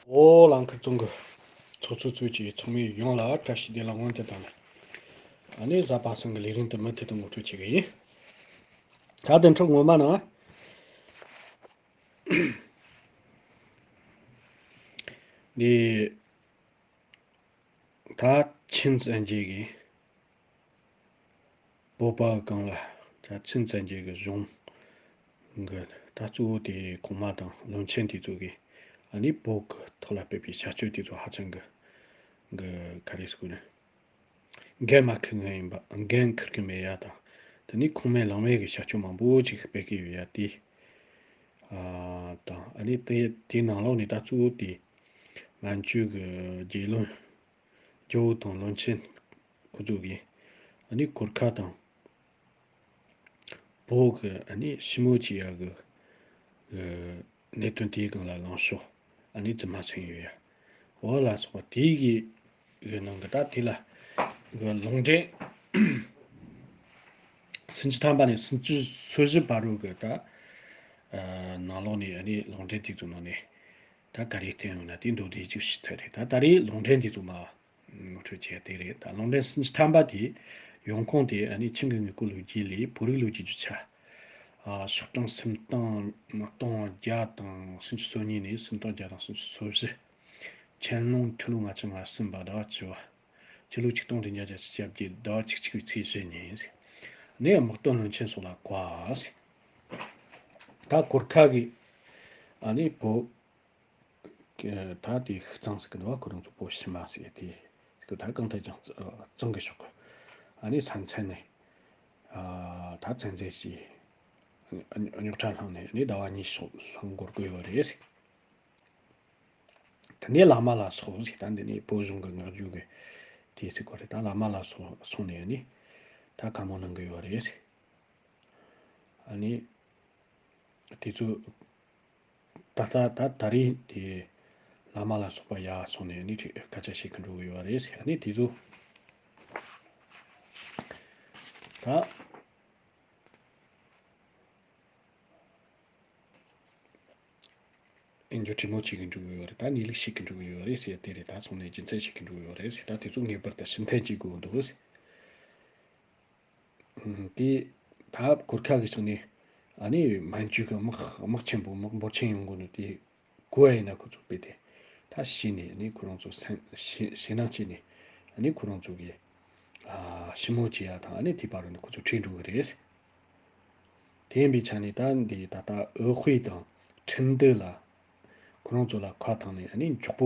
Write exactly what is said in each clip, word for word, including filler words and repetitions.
ཨོ་ལང་ཁུ་ཙུང་གི་ཚོགས་གཙོ་གཙོས་ཀྱི་ཚོགས་མི་ཡོངས་ལ་བཀྲ་ཤིས་བདེ་ལེགས་སྔོན་དུ་བཏང་ནས། ཨ་ནི་གཟའ་པ་སངས་ཀྱི་ལས་རིམ་དུ་མུ་མཐུད་དུ་ངོ་སྤྲོད་བྱེད་ཀྱི་ཡིན། ད་དེ་འཕྲོ་ངོ་མ་ནང་། འདི། ད་ཆིན་བཙན་རྒྱལ་གྱིས་བོད་པ་གང་ལ་ད་ཆིན་བཙན་རྒྱལ་གྱི་གཞུང་གི་ད་གཙོ་བོ་དེ་གོང་མ་དང་བློན་ཆེན་དེ་ཚོ་གིས་ཨ་ནི་བོད་ཀྱི་ཐོག་ལ་སྤེལ་བའི་བྱ་སྤྱོད་དེ་ཚོ་ཧ་ཅང་གི་གི་ག་རེ་ཟེར་དགོས་ནི། འགན་མ་འཁུར་མཁན་ཡིན་པ། འགན་འཁུར་གི་མེད་ཡ་དང་། དེ་ནི་ཁུངས་མེད་ལང་མེད་ཀྱི་བྱ་སྤྱོད་མང་པོ་ཅིག་སྤེལ་གི་ཡོད་ཡ་དེ། ཨ་དང་ཨ་ནི་དེ་དེའི་ནང་ལོགས་ནས་ད་གཙོ་བོ་དེ་མན་ཇུ་གི་རྒྱལ་བློན། ཇོ་བོ་དང་བློན་ཆེན་ཁོ་ཚོ་གིས་ཨ་ནི་གུར་ཁ་དང་བོད་ཀྱི་ཨ་ནི་ཞི་མོལ་བྱེད་ཡག་གི་གནད་དོན་དེའི་སྒང་ལ་ལངས་ཕྱོགས་ཨ་ནི་རྫུན་མ་ཟིན་ཡོད་ཡ། འོ་ལ་སོགས་པ་དེའི་གི་གི་ནང་གི་ད་དེ་ལ་གི་ལུང་འདྲེན་སུམ་ཅུ་ཐམ་པ་ནས་སུམ་ཅུ་སོ་བཞི་བར་རུ་གི་ད་ནང་ལོགས་ནས་ཨ་ནི་ལུང་འདྲེན་དེ་ཚོ་ནང་ནས། ད་ག་རེ་བསྟན་ཡོང་ན་དེ་མདོར་བསྡུས་ཅིག་ཞུས་ཚར་རེད། ད་ད་རེས་ལུང་འདྲེན་འདི་ཚོ་མ་ངོ་སྤྲོད་བྱས་དེ་རེད། ད་ལུང་འདྲེན་སུམ་ཅུ་ཐམ་པ་དེ་ཡོང་ཁུངས་དེ་ཨ་ནི་ཆིང་གི་དངོས་པོ་ལོ་རྒྱུས་ལས་བོད་རིགས་ལོ་རྒྱུས་ཀྱི་ཆ། ཨ་ཤོག་གྲངས་སུམ་སྟོང་སྟོང་བརྒྱ་དང་སུམ་ཅུ་སོ་གཉིས་ནས་སུམ་སྟོང་བརྒྱ་དང་སུམ་ཅུ་སོ་བཞི། ཆན་ལུང་ཁྲི་ལོ་ལྔ་བཅུ་ང་གསུམ་པ་ཟླ་བ་བཅུ་བ། ཕྱི་ལོ་ཆིག་སྟོང་བདུན་བརྒྱ་བརྒྱད་ཅུ་གྱ་བརྒྱད་ཟླ་བ་བཅུ་གཅིག་པའི་ཚེས་བཞི་ཉིན། ནས་དམག་དོན་བློན་ཆེན་སོགས་ལ་བཀའ། ད་གུར་ཁ་གི་ཨ་ནི་བོད། ད་དེ་ཤི་ཚང་ཟེར་གི་འདུག་བ། ཁོ་རང་ཚོ་བོད་ཕྱི་མ་ཟེར་དེ་ཁོ་ད་གང་ཐད་ཀྱང་གཙང་གི་ཤོག་གི། ཨ་ནི་ས་མཚན་ནས་ད་བཙན་འཛུལ་བྱས། རྙོག་དྲ་བསླངས་ནས་ནི་ཟླ་བ་གཉིས་སོགས་ལྷག་འགོར་གི་ཡོད་རེད། དེ་ནས་བླ་མ་ལ་སོགས་ཟེར། ད་འདི་ནི་བོད་གཞུང་གི་ངག་རྒྱུན་གི་དེ་ཟེར་གོ་རེད། ད་བླ་མ་ལ་སོགས་སོང་ནས་ནི་ད་བཀའ་མོལ་གནང་གི་ཡོད་རེད། ཨ་ནི། དེ་ཚོ་ད་ལྟ་ད་ད་རེས་དེ་བླ་མ་ལ་སོགས་པ་ཡར་སོང་ནས་ནི་སྐད་ཆ་བཤད་གི་འགྲོ་གི་ཡོད་རེད། ཨ་ནི་དེ་ཚོ་ད་ཨེ་འཇོ་དྲི་མོ་བྱེད་གི་འགྲོ་གི་ཡོད་རེད། ད་གནས་ལུགས་བཤད་གི་འགྲོ་གི་ཡོད་རེད་ཟེར། དེ་རེད། ད་སོང་ནས་རྒྱུ་མཚན་བཤད་གི་འགྲོ་གི་ཡོད་རེད་ཟེར། ད་དེ་ཚོ་ངེས་པར་དུ་ཕྱིར་འཐེན་བྱེད་དགོས་འདུག་ཟེར། དེ་ད་གུར་ཁ་གི་སོང་ནས་ཨ་ནི་མན་ཇུ་གི་དམག་དམག་ཆེན་པོ་དམག་འབོར་ཆེན་ཡོང་གི་འདུག་དེ་གོ་ཡ་ཡིན་ན་ཁོ་ཚོ་དཔེ་དེ་ད་ཤི་ནས་ཨ་ནི་ཁོ་རང་ཚོ་སེམས་ཞེད་སྣང་སྐྱེས་ནས་ཨ་ནི་ཁོ་རང་ཚོ་གི་ཞི་མོལ་བྱེད་ཡ་དང་ཨ་ནི་དེ་བར་དུ་ཁོ་ཚོ་ཁྲིད་འགྲོ་གི་རེད། དེ་ཡིན་པའི་ཆ་ནས་ད་འདི་ད་ལྟ་འོས་དཔེ་དང་ཁྲིན་ཏུའུ་ལ་ཁོ་རང་ཚོ་ལ་ཁ་བཏང་ནས་ཨ་ནི་མགྱོགས་པོ་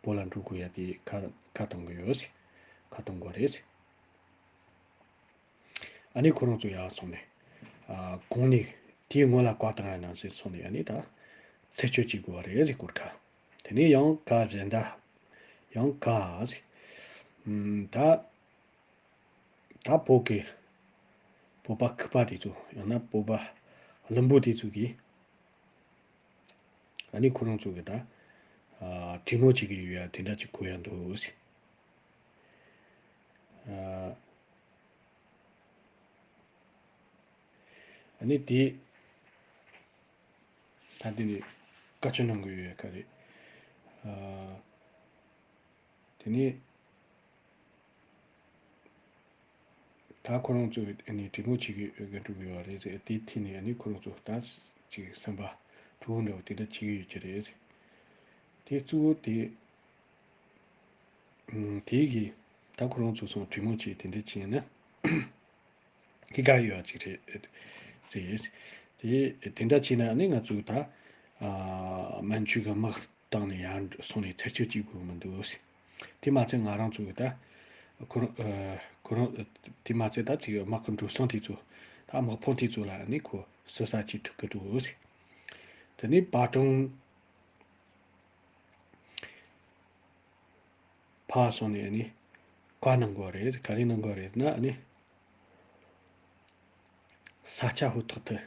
བོད་ལ་འགྲོ་དགོས་ཡ་དེ་ཁ་ཁ་བཏང་གི་ཡོད། ཁ་བཏང་དགོས་རེད། ཨ་ནི་ཁོ་རང་ཚོ་ཡར་སོང་ནས། ཨ་གོང་ནས་དེའི་སྔོན་ལ་བཀའ་བཏང་ཡ་ནང་བཞིན་སོང་ནས་ཨ་ནི་ད་ཚེ་སྤྱོད་ཅིག་དགོས་པ་རེད་ཟེར་གུར་ཁ། དེ་ནས་ཡང་བཀའ་གཞན་དག་ཡང་བཀའ་ཟེར། ཨམ་ད་ད་བོད་ཀྱི་བོད་པ་ཁུ་པ་དེ་ཚོ་ཡང་ན་བོད་པ་བླུན་པོ་དེ་ཚོ་གིས་ཨ་ནི་ཁོ་རང་ཚོ་གི་ད་ཨ་གྲོས་མོལ་བྱེད་ཀྱི་ཡོད་ཡ་དེ་འདྲ་ཅིག་གོ་ཡ་འདུག་ཟེར། ཨ་ནི་དེ་ད་དེ་ནི་བཀའ་ཆོས་གནང་དགོས་ཡོད་ཡ་ག་རེད། ཨ་དེ་ནི་ད་ཁོ་རང་ཚོས་ཨ་ནི་གྲོས་མོལ་བྱེད་ཀྱི་ཡོད་འགྲོ་གི་ཡོད་རེད་ཟེར། དེ་ཐད་ནས་ཨ་ནི་ཁོ་རང་ཚོ་ད་ཅིག་སེམས་པ་སྤྲོ་བོ་འདྲ་བོ་དེ་འདྲ་བྱེད་ཀྱི་ཡོད་ཀྱི་རེད་ཟེར། དེ་གཙོ་བོ་དེ། ཨུམ། དེ་གི་ད་ཁོ་རང་ཚོ་ཚང་གྲོས་མོལ་བྱས་དེ་འདྲ་བྱས་ན་སྐྱིད་ག་ཡོད་ཅིག་རེད། རེད། དེ་དེ་འདྲ་བྱས་ན་ནི་ང་ཚོ་ད་ཨ་མན་ཇུ་གི་དམག་བཏང་ནས་ཡར་སོང་ནས་ཚར་གཅོད་བྱེད་དགོས་མི་འདུག་དེ་མ་ཚད་ང་རང་ཚོ་གི་ད་ཁོ་རང་ཨ་ཁོ་རང་དེ་མ་ཚད་ད་ཅིག་དམག་གི་འགྲོ་སོང་དེ་ཚོ་ད་དམག་དཔུང་དེ་ཚོ་ལ་ནི་ཁོ་ཟུར་ཟ་བྱེད་ཐུབ་ཀྱི་འདུག་དེ་ནས་པ་ཀྲུང་ཕར་སོང་ནས་ཨ་ནི་བཀའ་གནང་དགོས་རེད། ག་རེ་གནང་དགོས་རེད་ན་ཨ་ནི་ས་ཆ་ཧུར་ཐག་ཏུ།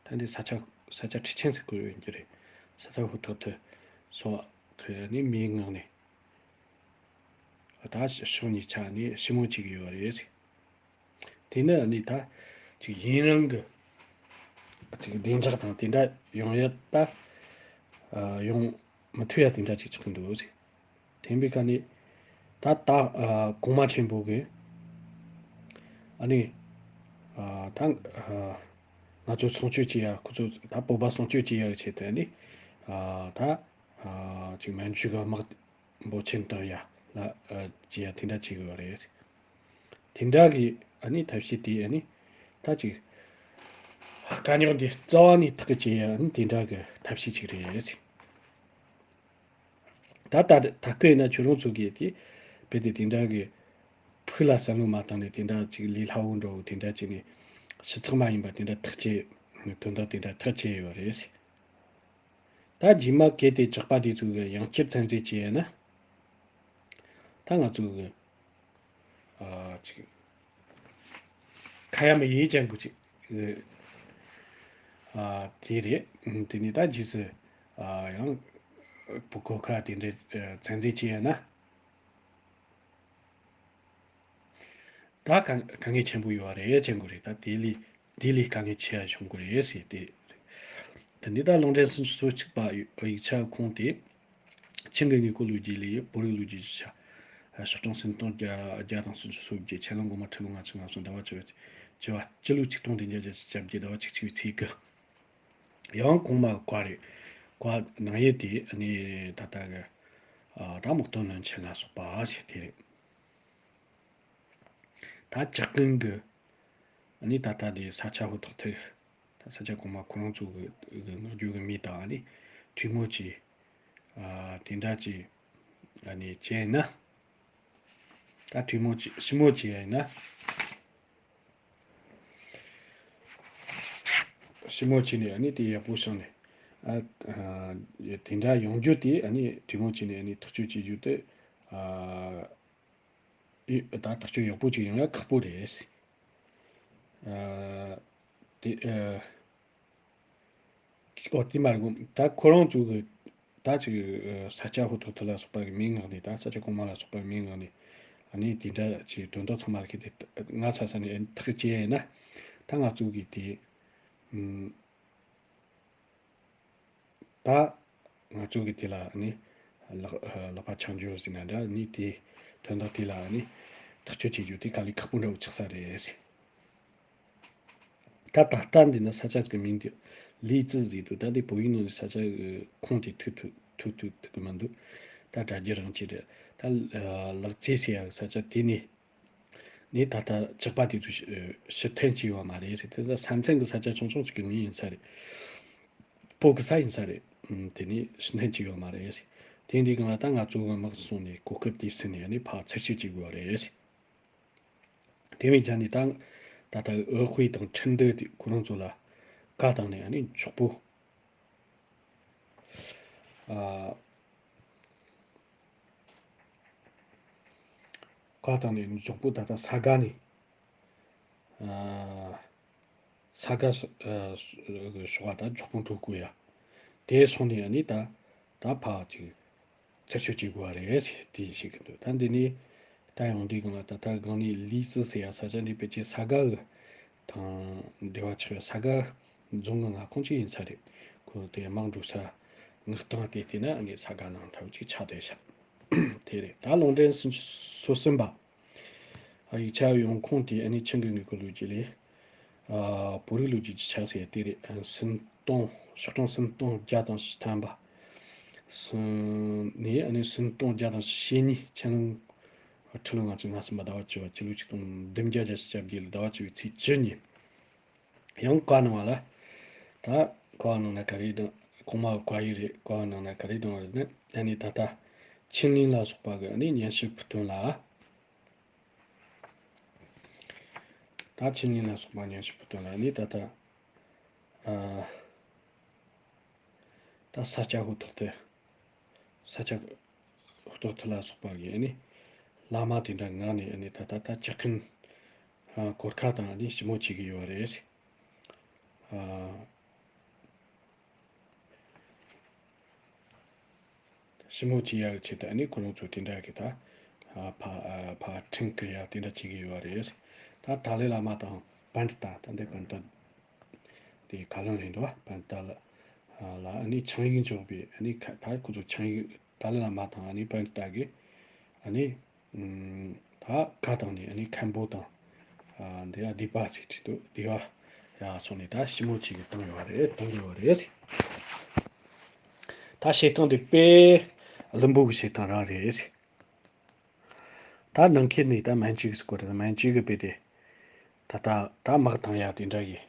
ད་འདི་ས་ཆ་ས་ཆ་ཁྲི་ཆེན་ཟེར་དགོས་ཡོད་རྒྱུ་རེད། ས་ཆ་ཧུར་ཐག་ཏུ་སོགས་ཀྱི་ཨ་ནི་མིའི་ངང་ནས་ད་ཕྱོགས་གཉིས་ཆ་ནས་ཞི་མོལ་བྱེད་ཀྱི་ཡོད་རེད། དེ་ནི་ཨ་ནི་ད་ཅིག་ཡུན་རིང་གི་ཅིག་བདེ་འཇགས་དང་དེ་འདྲ་ཡོང་ཡ་ད་ཡོང་ མི་ཐུབ་ཡ་དེ་འདྲ་ཅིག་ཆགས་ཀྱི་འདུག་ཟེར། དེ་འབའི་ཁ་ནས་ད་ད་ཨ་གོང་མ་ཆེན་པོ་གི་ཨ་ནི་ཨ་ད་ཨ་ང་ཚོ་སྲུང་སྐྱོབ་བྱེད་ཡ། ཁོ་ཚོ་ད་བོད་པ་སྲུང་སྐྱོབ་བྱེད་ཡ་གི་ཆེད་དུ་ཨ་ནི་ཨ་ད་ཨ་ཅིག་མན་ཇུ་གི་དམག་འབོར་ཆེན་བཏང་ཡ་ལ་ཨ་བྱེད་ཡ་དེ་འདྲ་བྱེད་གི་ཡོད་རེད། དེ་འདྲ་གི་ཨ་ནི་ཐབས་ཤེས་དེ་ཨ་ནི་ད་ཅིག་དཀའ་རྙོག་འདི་རྩ་བ་ནས་ཐག་གཅོད་ཡ་ཨ་ནི་དེ་འདྲ་གི་ཐབས་ཤེས་ཅིག་རེད། ད་ད་ད་སྐབས་ཡིན་ན་ཁྱོད་རང་ཚོ་གིས་དེ་རྦད་དེ་དེ་འདྲ་གི་ཕུགས་ལ་བསམ་བློ་མ་བཏང་ནས་དེ་འདྲ་ཅིག་ལས་སླ་བོ་འདྲ་བོ་དེ་འདྲ་བྱས་ནས་ཞིབ་ཚགས་མ་ཡིན་པ་དེ་འདྲ་ཐག་བཅད། དོན་དག་དེ་འདྲ་ཐག་བཅད་ཡོད་རེད། ད་རྗེས་མ་གལ་ཏེ་ཇག་པ་དེ་ཚོ་གི་ཡང་བསྐྱར་བཙན་འཛུལ་བྱས་ཡོད་ན། ད་ང་ཚོ་གི་ཨ་ཅིག་ཁ་ཡ་མི་ཡེ་ཅན་པོ་ཅིག་ཨ་དེ་རེད། དེ་ནས་ད་རྗེས་སུ་ཨ་ཡང་བོད་གོ་ཁ་དེ་འདྲ་ཨ་བཙན་འཛུལ་བྱས་ཡོད་ན། ད་དཀའ་དཀའ་ངལ་ཆེན་པོ་ཡོད་རེད། ཆེན་པོ་རེད། ད་དེ་ལས་དེ་ལས་དཀའ་ངལ་ཆེ་བ་བྱུང་གི་རེད་ཟེར་ཏེ། དེ་ནས་ད་ལུང་འདྲེན་སུམ་ཅུ་སོ་གཅིག་པ་ཡིག་ཆ་ཁུངས་དེ། ཆིང་གི་དངོས་པོ་ལོ་རྒྱུས་ལས་བོད་རིགས་ལོ་རྒྱུས་ཀྱི་ཆ། ཤོག་གྲངས་སུམ་སྟོང་བརྒྱ་དང་སུམ་ཅུ་སོ་བརྒྱད། ཆན་ལུང་སྒོ་མང་ཁྲི་ལོ་ལྔ་བཅུ་ང་གསུམ། ཟླ་བ་བཅུ་བཅུ་བ་སྤྱི་ལོ་ཆིག་སྟོང་བདུན་བརྒྱ་བརྒྱད་ཅུ་གྱ་བརྒྱད། ཟླ་བ་བཅུ་གཅིག་པའི་ཚེས་དགུ། ཡང་གོང་མ་བཀའ་རེད། བཀའ་ནང་ཡོད་དེ་ཨ་ནི་ད་ལྟ་གི་ཨ་ད་དམག་དོན་བློན་ཆེན་ལ་སོགས་པ་ཞེས་དེ་རེད། ད་ཇག་རྐུན་གི་ཨ་ནི་ད་ལྟ་དེ་ས་ཆ་ཧུར་ཐག་ཐུག་ད་ས་ཆ་གོང་མ་ཁོ་རང་ཚོ་གི་གི་མངགས་རྒྱུ་གི་མི་དང་ཨ་ནི་ཐུན་མོང་གི་ཨ་དེ་འདྲ་གི་ཨ་ནི་བྱས་ན། ད་ཐུན་མོང་གི་ཞིབ་མོ་བྱས་ཡིན་ན། ཞིབ་མོ་བྱས་ནས་ཨ་ནི་དེ་ཡག་པོ་བྱུང་ནས་ཨ་ཨ་དེ་འདྲ་ཡོང་རྒྱུ་དེ་ཨ་ནི་ཐུན་མོང་བྱས་ནས་ཨ་ནི་ཐག་གཅོད་བྱེད་རྒྱུ་དེ་ཨ་ཨི་ད་ཐག་གཅོད་ཡག་པོ་ཅིག་ཡོང་ཡ་ཁག་པོ་རེད། ཨ་དེ་ཨ་ཨོ་དེ་མ་རེད། ད་ཁོ་རང་ཚོ་གི་ད་ཅིག་ས་ཆ་ཧུར་ཐག་ཐུག་ལ་སོགས་པ་གི་མིང་མངགས་ནས། ད་ས་ཆ་གོང་མ་ལ་སོགས་པ་གི་མིང་མངགས་ནས་ཨ་ནི་དེ་འདྲ་ཅིག་དོན་དག་ཚང་མ་ལ་ཁེལ་ཏེ་ང་ས་ས་ནས་ཐག་བཅད་ཡིན་ན། ད་ང་ཚོ་གི་དེ་ཨུམ། ད་ང་ཚོ་གི་དེ་ལ་ནི་ལག་ལག་པ་འཆང་རྒྱུ་ཟེར་ན་འདྲ། ནི་དེ་དོན་དག་དེ་ལ་ནི་ཐག་གཅོད་བྱེད་རྒྱུ་དེ་དཀའ་ལས་ཁག་པོ་འདྲ་བོ་ཆགས་ས་རེད། ད་ད་ལྟ་འདི་ན་ས་ཆ་གི་མིང་དེ་ལི་ཙི་ཟེར་འདུག་ད་དེ་བོད་ཡིག་ནང་ས་ཆ་གི་ཁུངས་དེ་ཐུག་ཐུག་ཐུག་ཐུག་ཐུག་གི་མི་འདུག་ད་སྒྲ་རྒྱུད་རང་གཅིག་རེད། ད་ལག་རྩེ་ཟེར་ཡ་གི་ས་ཆ་དེ་ནི། ནས་ད་ལྟ་ཇག་པ་དེ་ཚོ་ཕྱི་ཕྱིར་འཐེན་བྱས་ཡོད་མ་རེད་ཟེར། དེ་ཚོ་ས་མཚམས་ཀྱི་ས་ཆ་ཆུང་ཆུང་ཅིག་གི་མིང་ཡིན་ས་རེད། བོད་ཀྱི་ས་ཡིན་ས་རེད། ཨུམ། དེ་ནས་ཕྱིར་འཐེན་བྱས་ཡོད་མ་རེད་ཟེར། དེ་འདི་གང་ལ་ད་ང་ཚོ་གི་དམག་སོང་ནས་གོ་སྐབས་དེ་ཟིན་ནས་ནི་ཕར་ཚུར་ཤོད་བྱེད་དགོས་པ་རེད་ཟེར། དེ་བས་ཀྱང་ནི་ད་ད་ལྟ་འོས་དཔེ་དང་ཁྲིམས་འདུལ་དེ་ཁོ་རང་ཚོ་ལ་བཀའ་བཏང་ནས་ནི་མགྱོགས་པོ། ཨ། བཀའ་བཏང་ནས་མགྱོགས་པོ་ད་ལྟ་ས་ག་ནས། ཨ། ས་ག་ས་ཨ་ས་ཞོགས་པ་ད་མགྱོགས་པོ་འགྲོ་དགོས་ཡ། དེ་སོང་ནས་ཨ་ནི་ད་ད་ཕར་ཅིག་ཚུར་ཤོད་བྱེད་དགོས་པ་རེད་ཟེར་དེ་བཤད་གི་འདུག་ད་འདི་ནས་ད་ཡོང་དུས་སྒང་ལ་ད་ལྟ་སྒང་ནས་ལི་ཙི་ཟེར་ཡ་ས་ཆ་འདི་ཕལ་ཆེར་ས་ག་གི་དང་འབྲེལ་བ་ཆགས་ཡ་ས་ག་རྫོང་གི་མངའ་ཁོངས་ཅིག་ཡིན་ས་རེད། ཁོ་དེ་དམག་འགྲོ་ས་མངགས་སྟངས་དེ་བལྟས་ན་ཨ་ནི་ས་ག་ནང་འདྲ་བོ་ཅིག་ཆགས་བསྡད་ཤག་དེ་རེད། ད་ལུང་འདྲེན་སུམ་ཅུ་སོ་གསུམ་པ། ཡིག་ཆ་ཡོང་ཁུངས་དེ་ཨ་ནི་ཆིང་གི་དངོས་པོ་ལོ་རྒྱུས་ལས། ཨ། བོད་རིགས་ལོ་རྒྱུས་ཀྱི་ཆ་ཟེར་དེ་རེད། ཨ། སུམ་སྟོང་། ཤོག་གྲངས་སུམ་སྟོང་བརྒྱ་དང་བཞི་ཐམ་པ། སུམ་ནས་ཨ་ནི་སུམ་སྟོང་བརྒྱ་དང་ཞེ་གཉིས། ཆན་ལུང་ཁྲི་ལོ་ལྔ་བཅུ་ང་གསུམ་པ་ཟླ་བ་བཅུ་བ། སྤྱི་ལོ་ཆིག་སྟོང་བདུན་བརྒྱ་བརྒྱད་ཅུ་གྱ་བརྒྱད་ལོ་ཟླ་བ་བཅུ་བའི་ཚེས་བཅུ་ཉིན། ཡང་བཀའ་གནང་བ་ལ། ད་བཀའ་གནང་ན་ག་རེ་གནང་། གོང་མ་བཀའ་ཡིག་རེད། བཀའ་གནང་ན་ག་རེ་གནང་བ་རེད་ན། ཨ་ནི་ད་ལྟ་ཆིན་ལིན་ལ་སོགས་པ་གི་ཨ་ནི་སྙན་ཞུ་ཕུལ་དོན་ལ། ད་ཆིན་ལིན་ལ་སོགས་པ་སྙན་ཞུ་ཕུལ་དོན་ལ་ནི་ད་ལྟ་ཨ་ད་ས་སྐྱ་ཧུར་ཐག་ཏུ། ས་སྐྱ་ཧུར་ཐག་ཐུ་ལ་སོགས་པ་གི་ཨ་ནི་བླ་མ་དེ་འདྲ་མངགས་ནས་ཨ་ནི་ད་ལྟ་ད་ཇག་རྐུན་ཨ་གོར་ཁ་དང་ཨ་ནི་ཞིབ་མོ་བྱེད་ཀྱི་ཡོད་རེད། ཨ། ཞིབ་མོ་བྱེད་ཡག་ཆེད་དུ་ཨ་ནི་ཁོ་རང་ཚོ་དེ་འདྲ་གི་ད་ཨ་ཕ་ཨ་ཕ་ཁྲིན་གི་ཡག་དེ་འདྲ་བྱེད་ཀྱི་ཡོད་རེད། ད་ཏཱ་ལའི་བླ་མ་དང་པཎྜི་ཏ། ད་འདི་པཎྜི་ཏ་དེ་བཀའ་བློན་རེད་འདུག་པཎྜི་ཏ་ལ་ ལ་ཨ་ནི་ཆིངས་ཡིག་འཇོག་པའི་ཨ་ནི་ཁ་ད་ཁོ་ཚོ་ཆིངས་ཡིག་ཏཱ་ལའི་བླ་མ་དང་ཨ་ནི་པཎྜི་ཏ་གི་ཨ་ནི་ད་བཀའ་བཏང་ནས་ཨ་ནི་མཁན་པོ་དང་འདི་ཡ་སྡེ་པ་ཚོའི་ཁྲོད་དུ་སྡེ་བ་ཡ་སོང་ནས་ད་ཞི་མོ་ཅིག་གི་བཏང་ཡོད་རེད། བཏང་ཡོད་རེད། ད་བྱེད་སྟངས་དེ་དཔེ་བླུན་པོ་གི་བྱེད་སྟངས་རང་རེད། ད་ནང་ཁུལ་ནས་ད་མན་ཇུ་གི་སྐོར་རེད། མན་ཇུ་གི་དཔེ་དེ་ད་ད་ད་དམག་བཏང་ཡ་དེ་འདྲ་གི་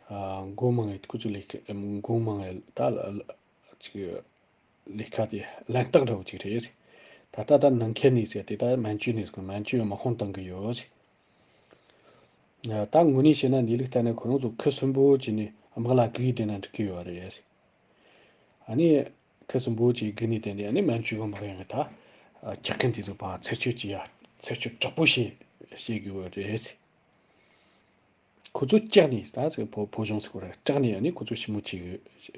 མགོ་མང་ངེ་ཁོ་ཚོ་ལས་ཀ་མགོ་མང་ངེ་ད་ཅིག་ལས་ཀ་དེ་ལན་རྟགས་འདྲ་བོ་ཅིག་རེད། ད་ལྟ་ད་ནང་ཁུལ་ནས་ཟེར་དེ་ད་མན་ཇུ་ནས་ཟེར་མན་ཇུ་དམག་དཔུང་བཏང་གི་ཡོད། ད་དངོས་གནས་བཤད་ན་གནས་ལུགས་ལྟར་ན་ཁོ་རང་ཚོ་ཁུ་སིམ་པོ་བྱས་ནས་དམག་ལ་སྒུག་བསྡད་ན་འགྲིག་གི་ཡོད་རེད། ཨ་ནི་ཁུ་སིམ་པོ་བྱས་སྒུག་ནས་བསྡད་ནས་ཨ་ནི་མན་ཇུ་གི་དམག་ཡོང་གི་ད་ཇག་རྐུན་དེ་ཚོ་ཕར་ཚུར་སྐྱོད་བྱེད་ཡ་ཚུར་སྐྱོད་དྲག་པོ་བྱེད་བྱེད་དགོས་པ་རེད། ཁོ་ཚོ་བཅག་ནས་ད་ཕོ་བོད་གཞུང་ཟེར་བ་རེད། བཅག་ནས་ཨ་ནི་ཁོ་ཚོ་ཞི་མོ་ཅིག་ཞི་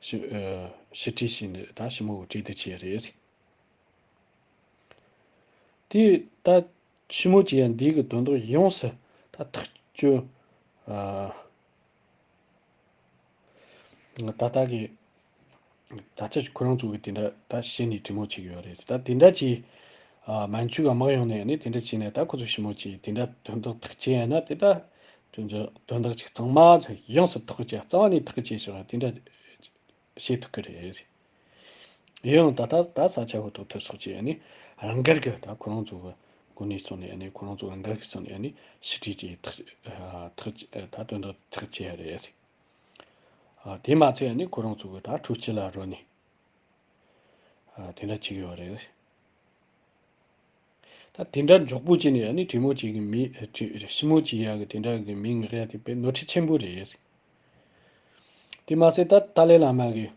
ཞི་ཨ་ཞི་བྲིས་བྱས་ནས་ད་ཞི་མོ་གི་གྲོས་བསྡུར་བྱས་རེད། དེ་ད་ཞི་མོ་ཅིག་ཡང་འདི་གི་དོན་དག་ཡོངས་སུ་ད་ཐག་གཅོད་ཨ་ད་ལྟ་གི་ད་ཆ་ཁོ་རང་ཚོ་གི་དེ་འདྲ་ད་བཤད་ནས་གྲོས་མོལ་བྱེད་ཀྱི་ཡོད་རེད། ད་དེ་འདྲ་ཅིག་ཨ་མན་ཇུ་གི་དམག་ཡོང་ནས་ནི་དེ་འདྲ་བྱས་ནས་ད་ཁོ་ཚོ་ཞི་མོ་ཅིག་དེ་འདྲ་དོན་དག་ཐག་བཅད་ཡིན་ན་དེ་ད་དོན་དག་དོན་དག་ཅིག་གཙང་མ་ཡོངས་སུ་ཐག་བཅད་རྩ་བ་ནས་ཐག་བཅད་བྱས་པ་དེ་འདྲ་བྱེད་ཐུབ་ཀྱི་རེད། ཡང་ད་ལྟ་ད་ས་ཆ་ཧུ་ཐོག་ཐུ་སོགས་ཀྱི་ཨ་ནི་རང་སྒེར་གྱི་ད་ཁོ་རང་ཚོ་གི་འགོ་ནས་བཙུགས་ནས་ཨ་ནི་ཁོ་རང་ཚོ་རང་སྒེར་གྱི་བཙུགས་ནས་ཨ་ནི་ཕྱི་འབྲེལ་གྱི་ཐག་ཐག་ད་དོན་དག་ཐག་བཅད་ཡ་རེད། ཨ་དེ་མ་ཚད་ཨ་ནི་ཁོ་རང་ཚོ་གི་ད་འཕྲུལ་ཆས་ལ་རོལ་ནས་ཨ་དེ་འདྲ་བྱེད་ཀྱི་ཡོད་རེད། ད་དེ་འདྲ་མགྱོགས་པོ་བྱས་ནས་ཨ་ནི་གྲོས་མོལ་བྱེད་གི་མི་གྲོས་ཞི་མོལ་བྱེད་ཡག་གི་དེ་འདྲ་གི་མི་མངགས་ཡ་དེ་དཔེ་ནོར་འཁྲུལ་ཆེན་པོ་རེད། དེ་མ་ཟད་ད་ཏཱ་ལའི་བླ་མ་གི་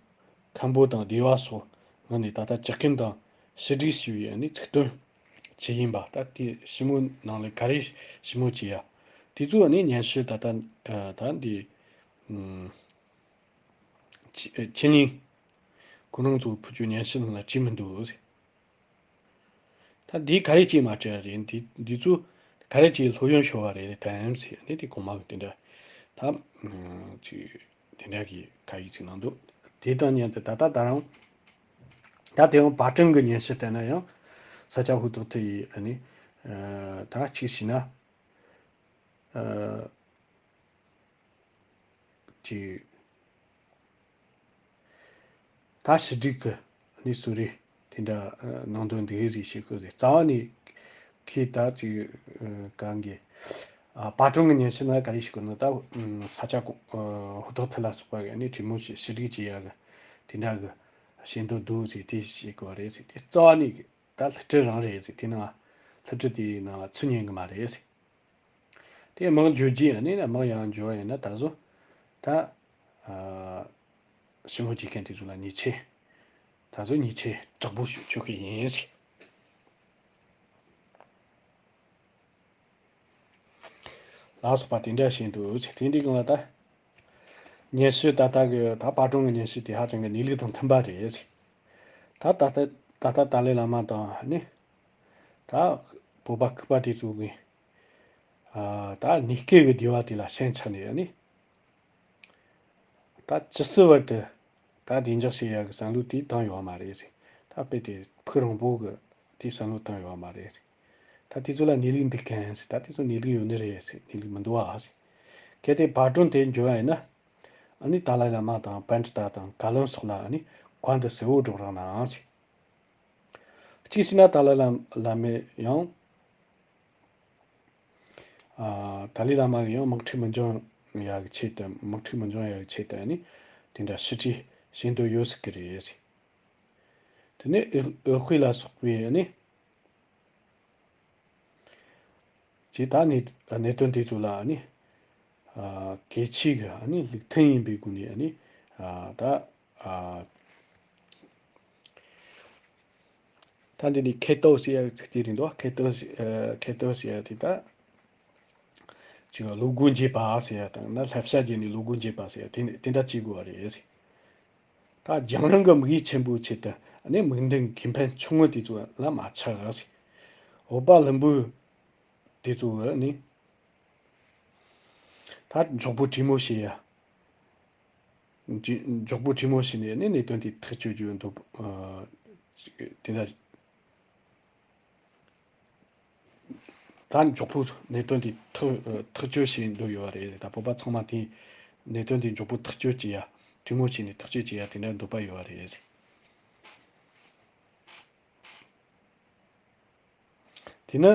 མཁན་པོ་དང་སྡེ་བ་སོགས་ངོས་ནས་ད་ལྟ་ཇག་རྐུན་དང་ཕྱིར་སྒྲིག་ཞུ་བའི་ཨ་ནི་ཚིག་དོན་ཇི་ཡིན་པ་ད་དེ་ཞི་མོལ་ནང་ལ་ག་རེ་ཞི་མོལ་བྱེད་ཡ་དེ་ཚོ་ཨ་ནི་སྙན་ཞུ་ད་ལྟ་ད་འདི་ཕྱི་ཉིན་ཁོ་རང་ཚོ་ཕུལ་རྒྱུ་སྙན་ཞུ་ནང་ལ་བྲིས་མི་འདུག་ད་འདི་ག་རེ་བྱས་མ་བྲིས་རེད། འདི་འདི་ཚོ་ག་རེ་བྱས་ལྷོད་ཡངས་ཤོར་བ་རེད་དམ་ཟེར་ནས་དེ་གོང་མ་གི་དེ་འདྲ་ད་ཅིག་དེ་འདྲ་གི་ཁ་ཡིག་ཅིག་གནང་འདུག་དེ་དང་མཉམ་དུ་ད་ལྟ་ད་རང་ད་དེ་ཡང་པར་སྐྲུན་གི་སྙན་ཞུ་བལྟས་ན་ཡང་ས་ཆ་ཧུ་ཐོག་ཐུ་ཡི་ཨ་ནི་ད་གཅིག་བྱས་ན། ཨ་ཅིག་ད་ཕྱི་སྒྲིག་གི་གནས་ཚུལ་རེད། དེ་འདྲ་ནང་དོན་འདི་རེད་ཞིག་གི་རེད། རྩ་བ་ནས་ཁོས་ད་ཅིག་གང་གི་ཨ་པར་སྐྲུན་གི་སྙན་ཞུ་ན་ག་རེ་ཞིག་གི་ནི་ད་ས་ཆ་ཧུ་ཐོག་ཐུ་ལ་སོགས་པ་གི་ནི་གྲོས་མོལ་ཞིག་ཕྱི་སྒྲིག་བྱེད་ཡ་གི་དེ་འདྲ་གི་བྱེད་འདོད་འདུག་ཟེར་དེ་ཞིག་གི་རེད་ཟེར། དེ་རྩ་བ་ནས་ད་སླུ་བྲིད་རང་རེད་ཟེར། དེ་ནང་སླུ་བྲིད་དེའི་ནང་ཚུར་ཉན་གི་མ་རེད་ཟེར། དེ་དམག་འཇོག་རྒྱུ་ཡིན་ན་དམག་ཡང་འཇོག་ཡིན་ན་ད་གཟོད་ད་ཨ་ཞི་མོལ་བྱེད་མཁན་དེ་ཚོ་ལ་ཉེས་ཆད་ད་གཟོད་ཉེས་ཆད་དྲག་པོ་ཞིག་གཅོད་གི་ཡིན་ཟེར། ལ་སོགས་པ་དེ་འདྲ་བྱས་འདུག་ཟེར། དེ་འདྲའི་སྒང་ལ་ད་སྙན་ཞུ་ད་ལྟ་གི་ད་པར་སྐྲུན་གི་སྙན་ཞུ་དེ་ཧ་ཅང་གི་གནས་ལུགས་དང་མཐུན་པ་རེད་ཟེར། ད་ད་ལྟ་ད་ལྟ་ཏཱ་ལའི་བླ་མ་དང་ནི་ད་བོད་པ་ཁུག་པ་དེ་ཚོ་གི་ཨ་ད་གནས་སྐབས་ཀྱི་བདེ་བ་དེ་ལ་ཞེན་ཆགས་ནས་ནི་ད་ཇི་སྲིད་བར་དུ་ད་བདེ་འཇགས་བྱེད་ཡག་གི་བསམ་བློ་དེ་བཏང་ཡོད་མ་རེད་ཟེར། ད་དཔེ་དེ་ཕུགས་རིང་པོ་གི་དེ་བསམ་བློ་བཏང་ཡོད་མ་རེད་ཟེར། ད་དེ་ཚོ་ལ་གནས་ལུགས་འདུག་གམ་ཟེར། ད་དེ་ཚོ་གནས་ལུགས་ཡོད་ནི་རེད་ཟེར། གནས་ལུགས་མི་འདུག་ཨ་ཟེར། གལ་ཏེ་པར་སྐྲུན་དེ་འབྱོར་བ་ཡིན་ན་ཨ་ནི་ཏཱ་ལའི་བླ་མ་དང་པཎྜི་ཏ་དང་བཀའ་བློན་སོགས་ལ་ཨ་ནི་གོ་བ་འདི་གསལ་བོ་སྒྲོག་རོགས་གནང་ཟེར། གཅིག་བྱས་ན་ཏཱ་ལའི་བླ་མས་ཡང་ཨ་ཏཱ་ལའི་བླ་མ་གིས་ཡང་དམག་འཁྲུག་མི་འབྱུང་ཡག་གི་ཆེད་དུ་དམག་འཁྲུག་མི་འབྱུང་ཡག་གི་ཆེད་དུ་ནི་དེ་འདྲ་ཕྱི་འབྲེལ་བྱེད་འདོད་ཡོད་སྲིད་ཀྱི་རེད་ཟེར། དེ་ནས་འོད་འོད་དཔག་ལ་སོགས་པའི་ནི་ཅེས་ད་ནི་གནད་དོན་དེ་ཚོ་ལ་ནི་ཨ་གལ་ཆེ་གི་ནི་ལུགས་མཐུན་ཡིན་པའི་སྒོ་ནས་ནི་ཨ་ད་ཨ། ད་འདི་ནི་ཁེ་ཏོ་ཟེར་ཡ་གི་ཚིག་དེ་རེད་འདུག་ཁེ་ཏོ་ཟེར་ཨ་ཁེ་ཏོ་ཟེར་ཡ་དེ་ད་ཅིག་བློ་སྒོ་འབྱེད་པ་ཟེར་ཡ་དང་ན་བསླབ་བྱ་བརྒྱུད་ནས་བློ་སྒོ་འབྱེད་པ་ཟེར་ཡ་དེ་དེ་འདྲ་བྱེད་དགོས་པ་རེད། ད་རྒྱང་རིང་གི་དམིགས་ཡུལ་ཆེན་པོའི་ཆེད་དུ་ནི་དམིགས་འདུན་ཁེ་ཕན་ཆུང་ངུ་དེ་ཚོ་ལ་མ་ཆགས་ཟེར། འོད་དཔག་ལྷུན་པོ་དེ་ཚོ་གི་ནི་ད་མགྱོགས་པོ་གྲོས་མོལ་བྱེད་ཡ། མགྱོགས་པོ་གྲོས་མོལ་བྱས་ནས་ནི་གནད་དོན་དེ་ཐག་གཅོད་རྒྱུ་འདུག་དེ་འདྲ། ད་མགྱོགས་པོ་གནད་དོན་དེ་ཐག་ཐག་གཅོད་བྱེད་འདོད་ཡོད་པ་རེད། ད་བོད་པ་ཚང་མ་དེ་གནད་དོན་དེ་མགྱོགས་པོ་ཐག་གཅོད་བྱེད་ཡ། གྲོས་མོལ་བྱས་ནས་ཐག་གཅོད་བྱེད་ཡ་དེ་འདྲ་འདོད་པ་ཡོད་པ་རེད། དེ་ནི་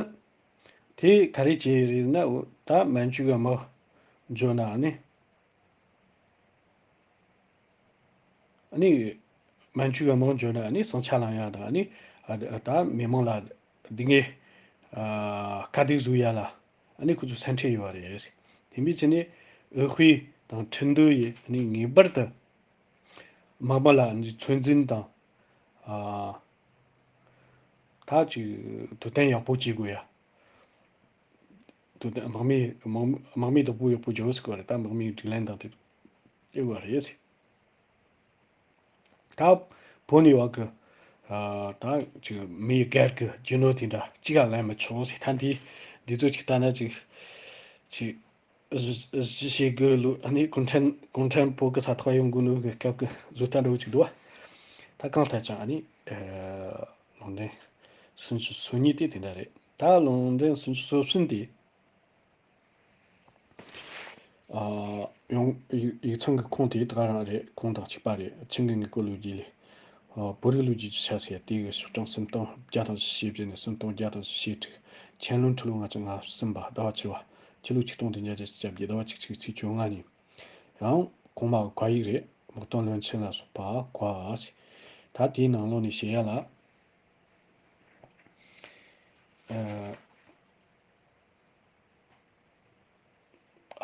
དེ་ག་རེ་བྱས་རེད་ན། འོ་ད་མན་ཇུ་གི་དམག་འབྱོར་ན་ནི། ཨ་ནི་མན་ཇུ་གི་དམག་འབྱོར་ན་ཨ་ནི་ཟིང་ཆ་སློང་ཡ་དང་། ཨ་ནི་ཨ་ད་མི་མང་ལ་སྡུག་བསྔལ་ཨ་དཀའ་སྡུག་བཟོ་ཡ་ལ་ཨ་ནི་ཁོ་ཚོ་སེམས་ཁྲལ་ཡོད་པ་རེད། དེ་འདྲ་བྱས་ནས་ཨུ་དཔེ་དང་ཁྲིན་ཏུའུ་ཡིས་ཨ་ནི་ངེས་པར་དུ་དམག་མི་ལ་ཨ་ནི་ཚོད་འཛིན་དང་། ཨ་ད་ཅིག་དོ་དམ་ཡག་པོ་བྱེད་དགོས་ཡ། དོ་དམ་དམག་མི་དམག་དམག་མི་བདག་པོ་ཡག་པོ་བྱོས་ཟེར་གི་རེད། ད་དམག་མིའི་སྒྲིག་ལམ་དང་དེ་ཡོད་པ་རེད། ད་བོད་ནས་བ་གི་ཨ་ད་ཅིག་མི་སྒེར་གི་རྒྱུ་ནོར་དེ་འདྲ་གཅིག་ལ་ལེན་མི་ཆོག་ཟེར། ད་འདི་འདི་ཚོ་ཅིག་ལྟ་ན་ཅིག་ཅིག་གཞི་གཞི་བྱེད་དགོས་ལུགས། ཨ་ནི་གུང་ཁྲན་གུང་ཁྲན་བོད་གི་ས་ཐོག་ཡོང་དགོས་ནོ་གི་སྐབས་ཀྱི་བཟོ་ལྟ་འདྲ་བོ་ཅིག་འདུག་བ། ད་གང་ལྟར་ཀྱང་ཨ་ནི་ཨ་ལུང་འདྲེན་སུམ་ཅུ་སོ་གཉིས་དེ་དེ་འདྲ་རེད། ད་ལུང་འདྲེན་སུམ་ཅུ་སོ་གསུམ་དེ། ཨ་ཡང་ཡིག་ཡིག་ཚང་གི་ཁུངས་དེ་ད་ག་རང་རེད། ཁུངས་དང་གཅིག་པ་རེད། ཆིང་གི་དངོས་པོ་ལོ་རྒྱུས་ལས། ཨ་བོད་རིགས་ལོ་རྒྱུས་ཀྱི་ཆ་ཟེར་དེ་གི་ཤོག་གྲངས་སུམ་སྟོང་བརྒྱ་དང་བཞི་བཅུ་ཞེ་བརྒྱད་ནས་སུམ་སྟོང་བརྒྱ་དང་བཞི་བཅུ་ཞེ་དྲུག་ཆན་ལུང་ཁྲི་ལོ་ལྔ་བཅུ་ང་གསུམ་པ་ཟླ་བ་བཅུ་བ། ཕྱི་ལོ་ཆིག་སྟོང་བདུན་བརྒྱ་བརྒྱད་ཅུ་གྱ་བརྒྱད་ཟླ་བ་བཅུ་གཅིག་ཚེས་བཅོ་ལྔ་ཉིན། ཡང་གོང་མ་གི་བཀའ་ཡིག་རེད། དམག་དོན་བློན་ཆེན་ལ་སོགས་པ་བཀའ་ཟེར། ད་དེའི་ནང་ལོགས་ནས་བཤད་ཡ་ལ། ཨ།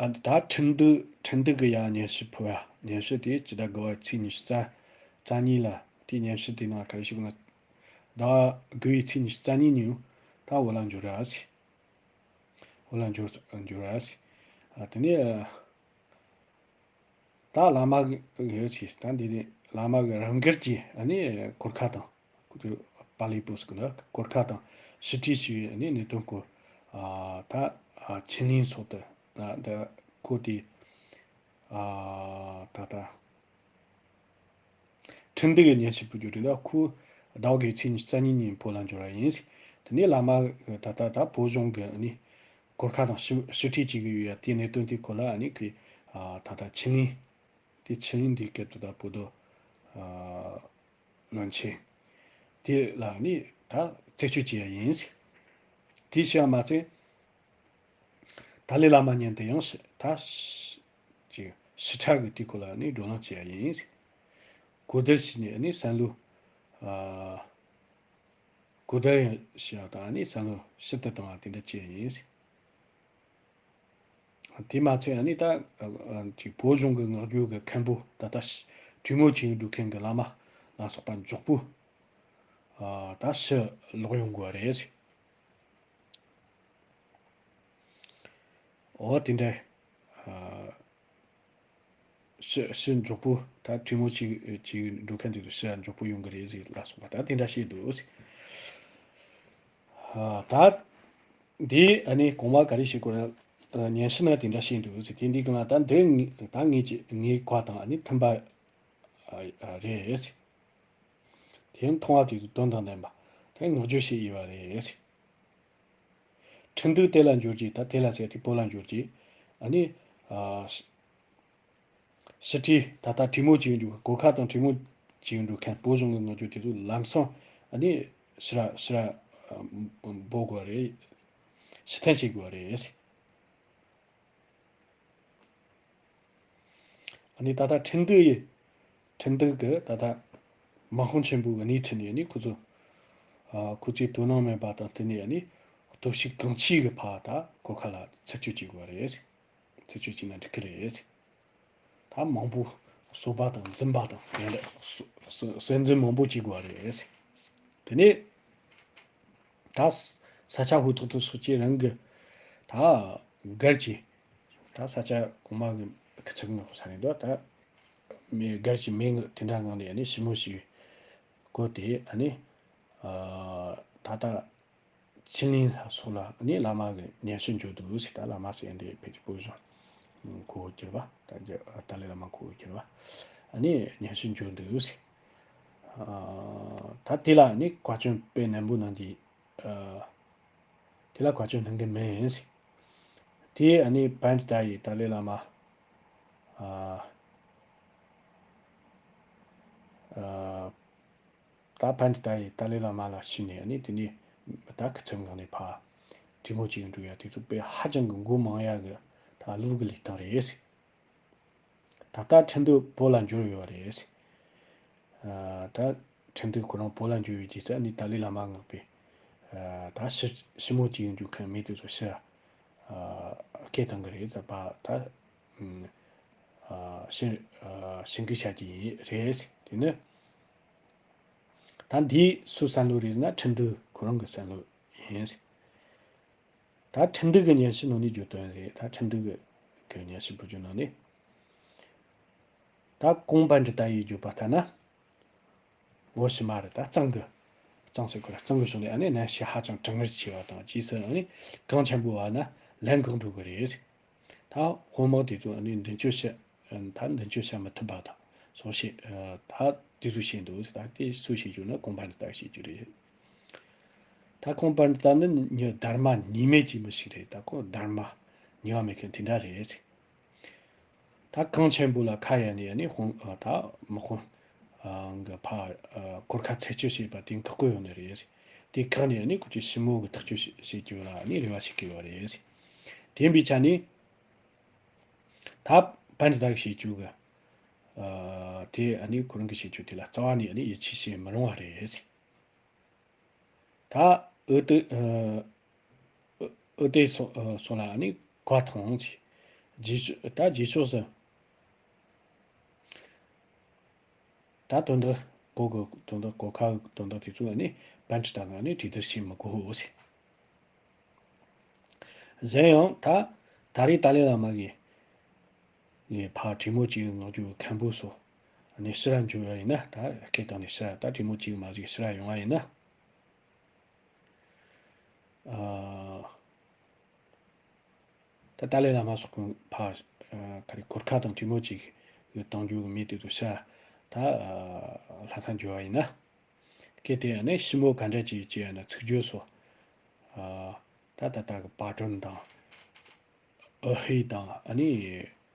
ཨ་ད་ཁྲིན་ཏུའུ་ཁྲིན་ཏུའུ་གི་ཡ་སྙན་ཞུ་ཕུལ་ཡ། སྙན་ཞུ་དེ་སྤྱི་ཟླ་དགུ་པ་ཚེས་ཉི་ཤུ་རྩ་རྩ་གཉིས་ལ། དེའི་སྙན་ཞུ་དེ་ནང་ག་རེ་ཞུ་གི་ན། ཟླ་བ་དགུ་པའི་ཚེས་ཉི་ཤུ་རྩ་གཉིས་ཉིན་ད་བོད་ལ་འབྱོར་ར་ཟེར། བོད་ལ་འབྱོར་འབྱོར་ར་ཟེར། ཨ་དེ་ནས་ཨ། ད་བླ་མ་གི་ཡོད་ཚེ་ད་འདི་ནས་བླ་མ་གི་རང་སྒེར་གྱི་ཨ་ནི་གོར་ཁ་དང་། ཁོ་ཚོས་པཱ་ལི་པོ་ཟེར་གི་འདུག་གོར་ཁ་དང་ཕྱི་དྲིལ་ཞུ་བའི་ཨ་ནི་གནད་དོན་སྐོར། ཨ་ད་ཨ་ཆི་ལིན་སོགས་དེ་ཨ་ད་ཁོ་དེ་ཨ་ད་ད་ཁྲིན་ཏུའུ་གི་སྙན་ཞུ་ཕུལ་རྒྱུ་རེད། ད་ཁོ་ཟླ་བ་དགུ་པའི་ཚེས་ཉི་ཤུ་རྩ་གཉིས་ཉིན་བོད་ལ་འབྱོར་བ་ཡིན། དེ་ནས་བླ་མ་གི་ད་ད་ད་བོད་གཞུང་གི་ཨ་ནི་གོར་ཁ་དང་ཕྱི་ཕྱི་དྲིལ་བྱེད་གི་ཡོད་ཡ། དེའི་གནད་དོན་དེའི་སྐོར་ལ་ཨ་ནི་ཁོས་ཨ་ད་ད་ཆི་ལིན། དེ་ཆི་ལིན་འདིའི་སྐད་དུ་ད་བོད་དུ་ཨ་བློན་ཆེན་དེ་ལ་ནི་ད་རྩད་གཅོད་བྱེད་ཡ་ཡིན། དེ་བྱས་པ་མ་ཚད་ཏཱ་ལའི་བླ་མ་མཉམ་དུ་ཡང་ཞི་ད་ཞི་ཅིག་ཞི་ཁྲ་གི་དེའི་སྐོར་ལ་ནི་བགྲོ་གླེང་བྱེད་ཡ་ཡིན། གོ་བསྡུར་བྱས་ནས་ནི་བསམ་བློ་ཨ་གོ་བསྡུར་ཡང་བྱེད་ཡ་དང་ནི་བསམ་བློ་ཞིབ་ཏུ་བཏང་བ་དེ་འདྲ་བྱེད་ཡ་ཡིན། དེ་མ་ཚད་ཨ་ནི་ད་ཅིག་བོད་གཞུང་གི་ངག་རྒྱུན་གྱི་མཁན་པོ་ད་ལྟ་གྲོས་མོལ་བྱེད་འགྲོ་མཁན་གྱི་བླ་མ་ལ་སོགས་པ་མགྱོགས་པོ་ད་ཕྱིར་ལོག་ཡོང་དགོས་པ་རེད། འོ་དེ་འདྲ། ཕྱི་ཕྱི་མགྱོགས་པོ་ད་གྲོས་མོལ་བྱེད་བྱེད་འགྲོ་མཁན་དེ་ཚོ་ཕྱིར་མགྱོགས་པོ་ཡོང་གི་རེད་ཟེར་ལ་སོགས་པ་ད་དེ་འདྲ་བཤད་འདུག་ཨ་ད་འདི་ཨ་ནི་གོང་མ་ག་རེ་བཤད་དགོས་ན། སྙན་ཞུ་ན་དེ་འདྲ་བཤད་འདུག་ཟེར། དེ་འདི་གང་ལ་ད་འདི་ངའི་ད་ངའི་ངའི་བཀའ་དང་ཨ་ནི་མཐུན་པ་རེད། དེ་མཐོང་བ་དེ་ཚོ་དོན་དང་ལྡན་པ་དེ་ངག་བརྗོད་བྱས་ཡོད་པ་རེད། ཁྲིན་ཏུའུ་དེ་ལ་འབྱོར་རྗེས་ད་དེ་ལ་ཟེར་དེ་བོད་ལ་འབྱོར་རྗེས་ཨ་ནི། ཕྱི་དྲིལ་ད་ལྟ་གྲོས་མོལ་བྱེད་འགྲོ་གོར་ཁ་དང་གྲོས་མོལ་བྱེད་འགྲོ་མཁན་བོད་གཞུང་གི་ངག་རྒྱུན་དེ་ཚོ་ལམ་སང་ཨ་ནི་ཕྱིར་ཕྱིར་འབོད་དགོས་རེད། ཕྱིར་འཐེན་བྱེད་དགོས་རེད། ཨ་ནི་ད་ལྟ་ཁྲིན་ཏུའུ་ཡི་ཁྲིན་ཏུའུ་གི་ད་ལྟ་དམག་དཔོན་ཆེན་པོའི་སྣེ་ཁྲིད་ནས་ནི་ཁོ་ཚོ་ཁོ་ཚོའི་དོ་སྣང་མེད་པ་དང་བསྟུན་ནས་ནི་སྟོབས་ཤུགས་གང་ཆེ་གི་ཕར་ད་གོར་ཁ་ལ་ཚུར་སྐྱོད་བྱེད་དགོས་རེད། ཚུར་སྐྱོད་བྱས་ན་འགྲིག་གི་རེད། ད་མང་པོ་གསོད་པ་དང་འཛིན་པ་དང་དེ་འདྲ་གསོད་འཛིན་མང་པོ་བྱེད་དགོས་རེད། དེ་ནས་ད་ས་ཆ་ཧུའུ་ཐོག་ཏུ་སོགས་ཀྱི་རང་གི་ད་སྒེར་གྱི་ད་ས་ཆ་གོང་མ་གི་ཁུ་ཚུར་ངོ་ས་རེད་འདུག་ད་མི་སྒེར་གྱི་མི་དེ་འདྲ་ངང་ནས་ནི་ཞི་མོ་ཞིག་བསྐོས་ཏེ་ཨ་ནི་ད་ལྟ། ཆི་ལིན་ལ་སོགས་ལ་ནི་བླ་མ་གི་སྙན་ཞུ་འབྱོར་འདུག་ཟེར། ད་བླ་མ་ཟེར་འདི་ཕལ་ཆེར་བོད་གཞུང་གོ་གྱུར་པ། ད་རྒྱ་ཏཱ་ལའི་བླ་མ་གོ་གྱུར་པ། ཨ་ནི་ཉམས་ཞིབ་འབྱོར་འདུག་ཟེར། ཨ། ད་དེ་ལ་ནི་བཀའ་བཀྱོན་དཔེ་ནན་པོ་གནང་གི། ཨ། དེ་ལ་བཀའ་བཀྱོན་གནང་གི་མིན་ཟེར། དེ་ཨ་ནི་པཎྜི་ཏ་ཡིས་ཏཱ་ལའི་བླ་མ། ཨ། ཨ། ད་པཎྜི་ཏ་ཡིས་ཏཱ་ལའི་བླ་མ་ལ་ཞུས་ནས་ཨ་ནི་དེ་ནས་ད་སྐུ་ཚབ་འགན་ནས་ཕར་གྲོས་མོལ་བྱེད་འགྲོ་ཡ་དེ་ཚོ་དཔེ་ཧ་ཅང་གི་མགོ་མང་ཡ་གི་ད་ལུགས་ཀྱི་ལས་སྟངས་རེད་ཟེར། ད་ལྟ་ཁྲིན་ཏུའུ་བོད་ལ་འབྱོར་ཡོད་རེད། ཨ། ད་ཁྲིན་ཏུའུ་ཁོ་རང་བོད་ལ་འབྱོར་བའི་རྗེས་སུ་ནི་ཏཱ་ལའི་བླ་མ་མངགས་པའི། ཨ། ད་ཞི་ཞི་མོལ་བྱེད་འཇུག་མཁན་མི་དེ་ཚོ་ཕྱིར། ཨ། སྐད་བཏང་གི་རེད། ད་པ་ད། ཨ། ཕྱིར། ཨ། ཕྱིར་འགུག་བྱ་རྒྱུ་ཡིན་རེད། དེ་ནི། ད་འདི་སུའི་བསམ་བློ་རེད་ཟེར་ན་ཁྲིན་ཏུའུ་ཁོ་རང་གི་བསམ་བློ་ཡིན། ད་ཁྲིན་ཏུའུ་གི་ཉམས་ཞིབ་ནང་ནས་བརྗོད་དོན་རེད། ད་ཁྲིན་ཏུའུ་གི་གི་ཉམས་ཞིབ་བུ་བརྗོད་ནང་ནས། ད་གོང་པཎྜི་ཏ་ཡིས་བརྗོད་པ་ལྟར་ན། བོད་ཕྱི་མ་རེད། ད་གཙང་གི། གཙང་ཟེར་དགོས་རེད། གཙང་གི་ཕྱོགས་ནས་ཨ་ནི་གནམ་གཤིས་ཧ་ཅང་གྲང་ངར་ཆེ་བ་དང་རྗེས་སུ་ཨ་ནི་གངས་ཆེན་པོ་བ་ན་ལན་འགག་འགྲོ་གི་རེད། ད་དཔོན་དམག་དེ་ཚོ་ཨ་ནི་མདུན་སྐྱོད་བྱེད། ད་མདུན་སྐྱོད་བྱེད་མི་ཐུབ་པ་དང་སོགས་བྱེད། ད་དེ་ཚོ་བྱེད་འདུག་ད་དེ་སུ་བྱེད་རྒྱུ་ན་གོང་པཎྜི་ཏ་བྱེད་རྒྱུ་རེད། ད་གོང་པཎྜི་ཏ་ནི་ཉི་སྡར་མ་ཉེས་མེད་ཀྱི་མི་ཞིག་རེད། ད་ཁོ་སྡར་མ་ཉེས་པ་མེད་མཁན་དེ་འདྲ་རེད། ད་གངས་ཆེན་པོ་ལ་ཁ་གཡར་ནས་ཨ་ནི་དཔོན། ཨ། ད་དམག་དཔོན། ཨ། གི་ཕར། ཨ། གོར་ཁ་འཛིན་སྐྱོང་བྱེད་པ་དེ་འགོག་གི་ཡོད་ནི་རེད། དེ་བཀག་ནས་ཨ་ནི་ཁོ་ཚོས་ཞི་མོལ་གི་ཐག་གཅོད་བྱེད་བྱེད་རྒྱུ་ལ་ཨ་ནི་རེ་བ་བྱེད་ཀྱི་ཡོད་རེད། དེ་ཡིན་པའི་ཆ་ནས། ད་པཎྜི་ཏ་གི་བྱེད་སྤྱོད་གི། ཨ། དེ་ཨ་ནི་ཁོ་རང་གི་བྱེད་སྤྱོད་དེ་ལ་རྩ་བ་ནས་ཨ་ནི་ཡིད་ཆེས་བྱེད་མི་རུང་བ་རེད། ད་འོས་བསྡུ། ཨ། འོས་བསྡུ་སོགས། ཨ། སོགས་ལ་ནི་གོ་བ་མཐོང་ཅིག་རྗེས་ཕྱོགས། ད་རྗེས་ཕྱོགས་སུ། ད་དོན་དག་བོད་ཀྱི་དོན་དག་གོར་ཁ་གི་དོན་དག་དེ་ཚོ་ནི་པཎྜི་ཏ་ནང་ནས་གྲོས་བསྡུར་བྱེད་མི་དགོས་ཟེར། གཞན་ཡང་ད་ད་རེས་ཏཱ་ལའི་བླ་མ་གིས་ངས་ཕར་གྲོས་མོལ་བྱེད་མངགས་རྒྱུ་མཁན་པོ་ཚོ་ནས་ཕྱིར་འབྱོར་བ་ཡིན་ན། ད་སྐད་བཏང་ནས་ཕྱིར། ད་གྲོས་མོལ་བྱེད་མ་བྱེད་ཕྱིར་ཡོང་བ་ཡིན་ན། ཨ། ད་ཏཱ་ལའི་བླ་མ་སོགས་ཀྱིས་ཕར། ཨ། ག་རེ་གོར་ཁ་དང་གྲོས་མོལ་བྱེད་གི་གཏོང་རྒྱུ་གི་མི་དེ་ཚོ་ཕྱིར། ད། ཨ། ལྷ་ས་འབྱོར་བ་ཡིན་ན། གལ་ཏེ་ཡང་ན་ཞི་མོལ་ག་འདྲ་བྱེད་ཀྱི་ཡོད་ན་ཚིག་བརྗོད་སོགས། ཨ། ད་ད་ལྟ་གི་པར་སྐྲུན་དང་། འོས་ཤོག་དང་། ཨ་ནི་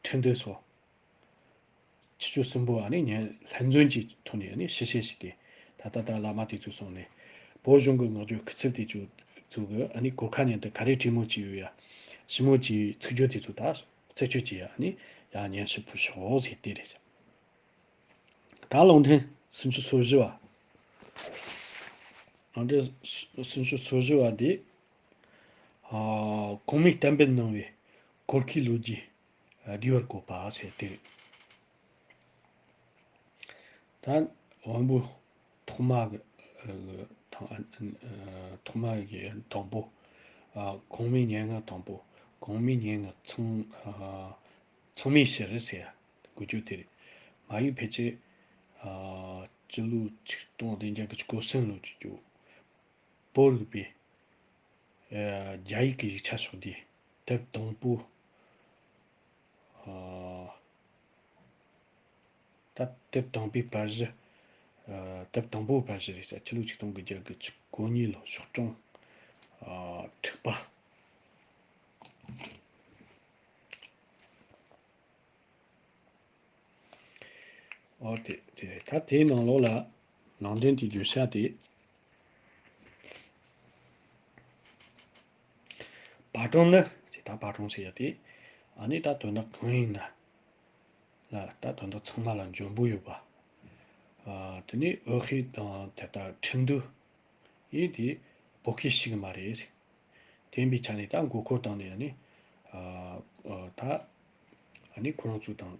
ཁྲིམས་དོན་སོགས། ཆུ་ཚོད་གསུམ་པོ་ཨ་ནི་ཉིན་ལྷན་འཛོམས་ཀྱི་ཐོག་ནས་ཨ་ནི་ཞིབ་བཤེར་བྱས་ཏེ། ད་ལྟ་ད་བླ་མ་དེ་ཚོ་སོང་ནས་བོད་གཞུང་གི་མངགས་བརྒྱུད་སྐུ་ཚབ་དེ་ཚོ་ཚོ་གི་ཨ་ནི་གོར་ཁ་མཉམ་དུ་ག་རེ་གྲོས་མོལ་བྱས་ཡོད་ཡ། ཞི་མོལ་གྱི་ཚིག་བརྗོད་དེ་ཚོ་ད་རྩད་གཅོད་བྱས་ཡ། ཨ་ནི་ཡ་སྙན་ཞུ་ཕུལ་ཤོག་ཟེར་དེ་རེད། ད་ལུང་འདྲེན་སུམ་ཅུ་སོ་བཞི་བ། ལུང་འདྲེན་སུམ་ཅུ་སོ་བཞི་བ་དེ། ཨ། གོང་མས་གཏན་འབེབས་གནང་བའི་གོར་ཁའི་ལོ་རྒྱུས་བསྡུས་པར་བཀོད་པ་ཟེར་དེ་རེད། ད་དབང་པོ་ཐོག་མ་གི། ཨ། ཐོག་ཨ། ཐོག་མ་གི་དང་པོ། ཨ། གོང་མའི་སྙན་ངག་དང་པོ། གོང་མའི་སྙན་ངག་ཚང་། ཨ། ཚང་མའི་ཕྱིར་ཟེར་ཡ་འགོ་བརྗོད་དེ་རེད། མ་ཡིག་ཕལ་ཆེར། ཨ། སྤྱི་ལོ་ཆིག་སྟོང་བདུན་བརྒྱ་དགུ་བཅུ་གོ་གསུམ་ལོ་བརྒྱུད་རྒྱུ། བོད་རིག་པའི། ཨ། རྒྱ་ཡིག་གི་ཡིག་ཆ་ཕྱོགས་བསྡུས་དེབ་དང་པོ། ཨ། ད་དེབ་དང་པོའི་པར་གཞི། ཨ། དེབ་དང་པོའི་པར་གཞི་རེད་ཟེར། ཕྱི་ལོ་ཆིག་སྟོང་དགུ་བརྒྱ་དགུ་བཅུ་གོ་གཉིས་ལོ་ཤོག་གྲངས། ཨ། དྲུག་པ། ཨོ་དེ་དེ་རེད། ད་དེའི་ནང་ལོགས་ལ་ནང་དོན་དེ་བརྗོད་བྱ་དེ། པར་སྐྲུན་ནི་དེ། ད་པར་སྐྲུན་ཟེར་ཡ་དེ། ཨ་ནི་ད་དོན་དག་གང་ཡིན་ན་ལ། ད་དོན་དག་ཚང་མ་ལ་འཇོན་པོ་ཡོད་པ། ཨ། དེ་ནས་འོས་ཤོག་དང་དེ་ལྟར་ཁྲིམས་འདུལ་ཡིན་དེ་བོད་སྐད་ཤེས་གི་མ་རེད། དེ་ཡིན་པའི་ཆ་ནས་ད་མགོ་སྐོར་བཏང་ནས་ཨ་ནི། ཨ། ཨ། ད་ཨ་ནི་ཁོ་རང་ཚོ་དང་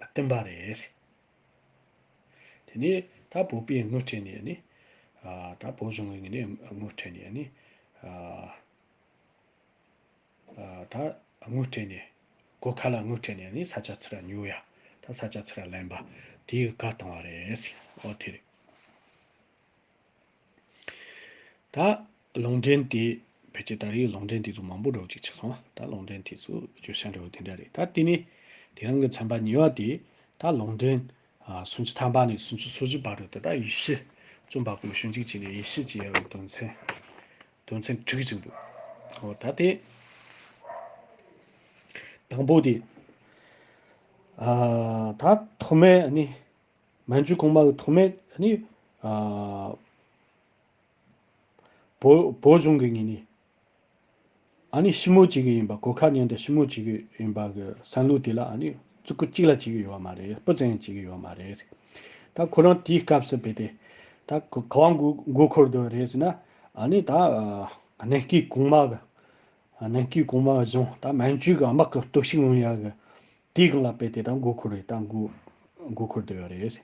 བསྟུན་པ་རེད། དེ་ནས་ད་བོད་པས་དངུལ་སྤྲད་ནས་ཨ་ནི། ཨ། ད་བོད་གཞུང་གི་ངོས་ནས་དངུལ་སྤྲད་ནས་ཨ་ནི། ཨ། ཨ། ད་དངུལ་སྤྲད་ནས། གོར་ཁ་ལ་དངུལ་སྤྲད་ནས་ཨ་ནི་ས་ཆ་ཚུར་ཉོ་ཡ། ད་ས་ཆ་ཚུར་ལེན་པ་དེ་གི་བཀའ་བཏང་བ་རེད། ཨོ་དེ་རེད། ད་ལུང་འདྲེན་དེ། ཕལ་ཆེར་ད་རེས་ལུང་འདྲེན་དེ་ཚོ་མང་པོ་འདྲ་བོ་ཅིག་ཆགས་སོང་། ད་ལུང་འདྲེན་དེ་ཚོ་བརྗོད་བྱ་འདྲ་བོ་དེ་འདྲ་རེད། ད་དེ་ནས་དེ་རིང་གི་ཚན་པ་གཉིས་པ་དེ། ད་ལུང་འདྲེན་ ཨ་སུམ་ཅུ་ཐམ་པ་ནས་སུམ་ཅུ་སོ་བཞི་བར་དུ་དེ་དག་ཡེ་ཤུ་བཙོན་པ་ཀུན་ཞིབ་འཇུག་བྱས་ནས་ཡེ་ཤུ་ཅེས་ཡང་དོན་ཚན་དོན་ཚན་དྲུག་ཅིག་འདུག་འོ་ད་དེ་དང་པོ་དེ་ཨ་ད་ཐོག་མའི་ཨ་ནི་མན་ཇུ་གོང་མ་གི་ཐོག་མའི་ཨ་ནི་ཨ་བོད་བོད་གཞུང་གི་ངོས་ནས་ཨ་ནི་ཞི་མོལ་བྱེད་ཀྱི་ཡིན་པ། གོར་ཁ་མཉམ་དུ་ཞི་མོལ་བྱེད་ཀྱི་ཡིན་པ་གི་བསམ་བློ་དེ་ལ་ཨ་ནི་ཙི་གུ་གཅིག་ལ་བྱེད་ཀྱི་ཡོད་མ་རེད། སྤུ་ཙམ་ཡང་བྱེད་ཀྱི་ཡོད་མ་རེད། ད་ཁོ་རང་དེའི་སྐབས་སུ་བྱས་ཏེ་ད་ག་ག་པར་མགོ་མགོ་འཁོར་འདུག་རེད་ཟེར་ན། ཨ་ནི་ད་ཨ་གནས་སྐབས་གོང་མ་གི་ཨ་གནས་སྐབས་གོང་མ་གི་གཞུང་ད་མན་ཇུ་གི་དམག་གི་གཏོར་བཤིག་ཡོང་ཡག་གི་དེའི་སྒང་ལ་བྱས་ཏེ་ད་མགོ་འཁོར་རེད། ད་མགོ་མགོ་འཁོར་འདུག་ཡོད་རེད།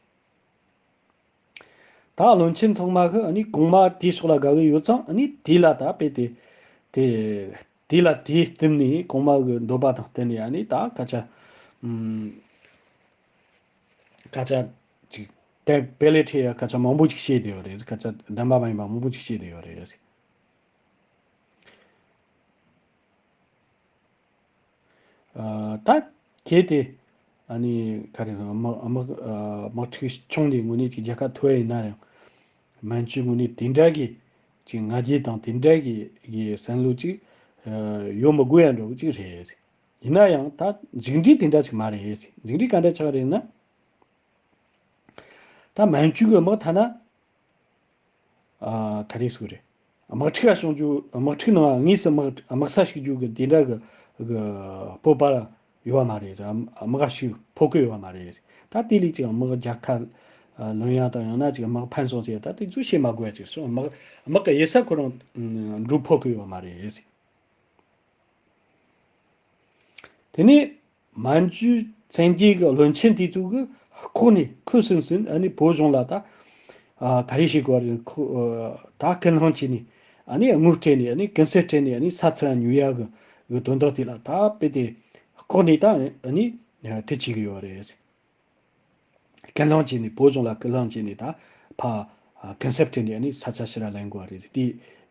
ད་བློན་ཆེན་ཚང་མ་གིས་ཨ་ནི་གོང་མ་དེའི་ཕྱོགས་ལ་དགའ་གི་ཡོད་ཙང་། ཨ་ནི་དེ་ལ་ད་བྱས་ཏེ་དེ་དེ་ལ་དེའི་སྟེང་ནས་གོང་མ་གི་འདོད་པ་དང་བསྟུན་ནས་ཨ་ནི་ད་སྐད་ཆ་ཨམ་སྐད་ཆ་ཅིག་དེ་དཔེ་ལས་འཕྲོས་ཡ་སྐད་ཆ་མང་པོ་ཅིག་བཤད་བསྡད་ཡོད་རེད། སྐད་ཆ་བདེན་པ་མ་ཡིན་པ་མང་པོ་ཅིག་བཤད་བསྡད་ཡོད་རེད། ཨ་ད་གལ་ཏེ་ཨ་ནི་ག་རེ་དམག་དམག་ཨ་དམག་འཁྲུག་བྱུང་ནས་དངོས་གནས་ཀྱི་རྒྱལ་ཁ་ཐོབ་ཡིན་ན་ཡང་། མན་ཇུ་དངོས་གནས་དེ་འདྲ་གི་ཅིག་ང་རྒྱལ་དང་དེ་འདྲ་གི་གི་བསམ་བློ་ཅིག་ཨ་ཡོད་མི་དགོས་ཡ་འདྲ་བོ་ཅིག་རེད། ཡིན་ན་ཡང་ད་མཇུག་འབྲས་དེ་འདྲ་ཅིག་མ་རེད། མཇུག་འབྲས་ག་འདྲ་ཆགས་རེད་ན། ད་མན་ཇུ་གི་དམག་ཐ་ན་ཨ་ག་རེ་ཟེར་དགོས་རེད། དམག་འཁྲུག་ལ་ཞུགས་རྒྱུ། དམག་འཁྲུག་ནང་དངོས་སུ་དམག་དམག་ས་ཞུགས་རྒྱུ་གི་དེ་འདྲ་གི་གི་སྤོབས་པ་ཡོད་པ་མ་རེད། དམག་ཞུགས་ཕོད་ཀྱི་ཡོད་པ་མ་རེད། ད་དེ་ལས་ཅིག་དམག་རྒྱལ་ཁ་ལོན་ཡ་དང་། ཡང་ན་ཅིག་དམག་ཕམ་སོང་ཟེར་ཡ། ད་དེ་ཚོ་བཤད་མ་དགོས་ཡ་ཅིག་སོང་། དམག་དམག་གི་གཡུལ་ས་ཁོ་རང་འགྲོ་ཕོད་ཀྱི་ཡོད་པ་མ་རེད། དེ་ནས་མན་ཇུ་བཙན་རྒྱལ་གྱི་བློན་ཆེན་དེ་ཚོ་གིས་ལྐོག་ནས་ཁུ་སིམ་སིམ་ཨ་ནི་བོད་གཞུང་ལ་ད་ཨ་ག་རེ་བྱེད་དགོས་རེད། ཁོ་ཨ་ད་ཀུན་སློང་བྱས་ནས་ཨ་ནི་དངུལ་སྤྲད་ནས། ཨ་ནི་གུན་གསབ་སྤྲད་ནས། ཨ་ནི་ས་ཚུར་ཉོ་ཡག་གི་གི་དོན་དག་དེ་ལ་ད་དཔེ་དེ་ལྐོག་ནས་ད་ཨ་ནི་དེ་བྱེད་ཀྱི་ཡོད་རེད། ཀུན་སློང་བྱས་ནས། བོད་གཞུང་ལ་ཀུན་སློང་བྱས་ནས་ད་ཕར་ཨ་གུན་གསབ་སྤྲད་ནས་ཨ་ནི་ས་ཆ་ཕྱིར་ར་ལེན་དགོས་རེད། དེ་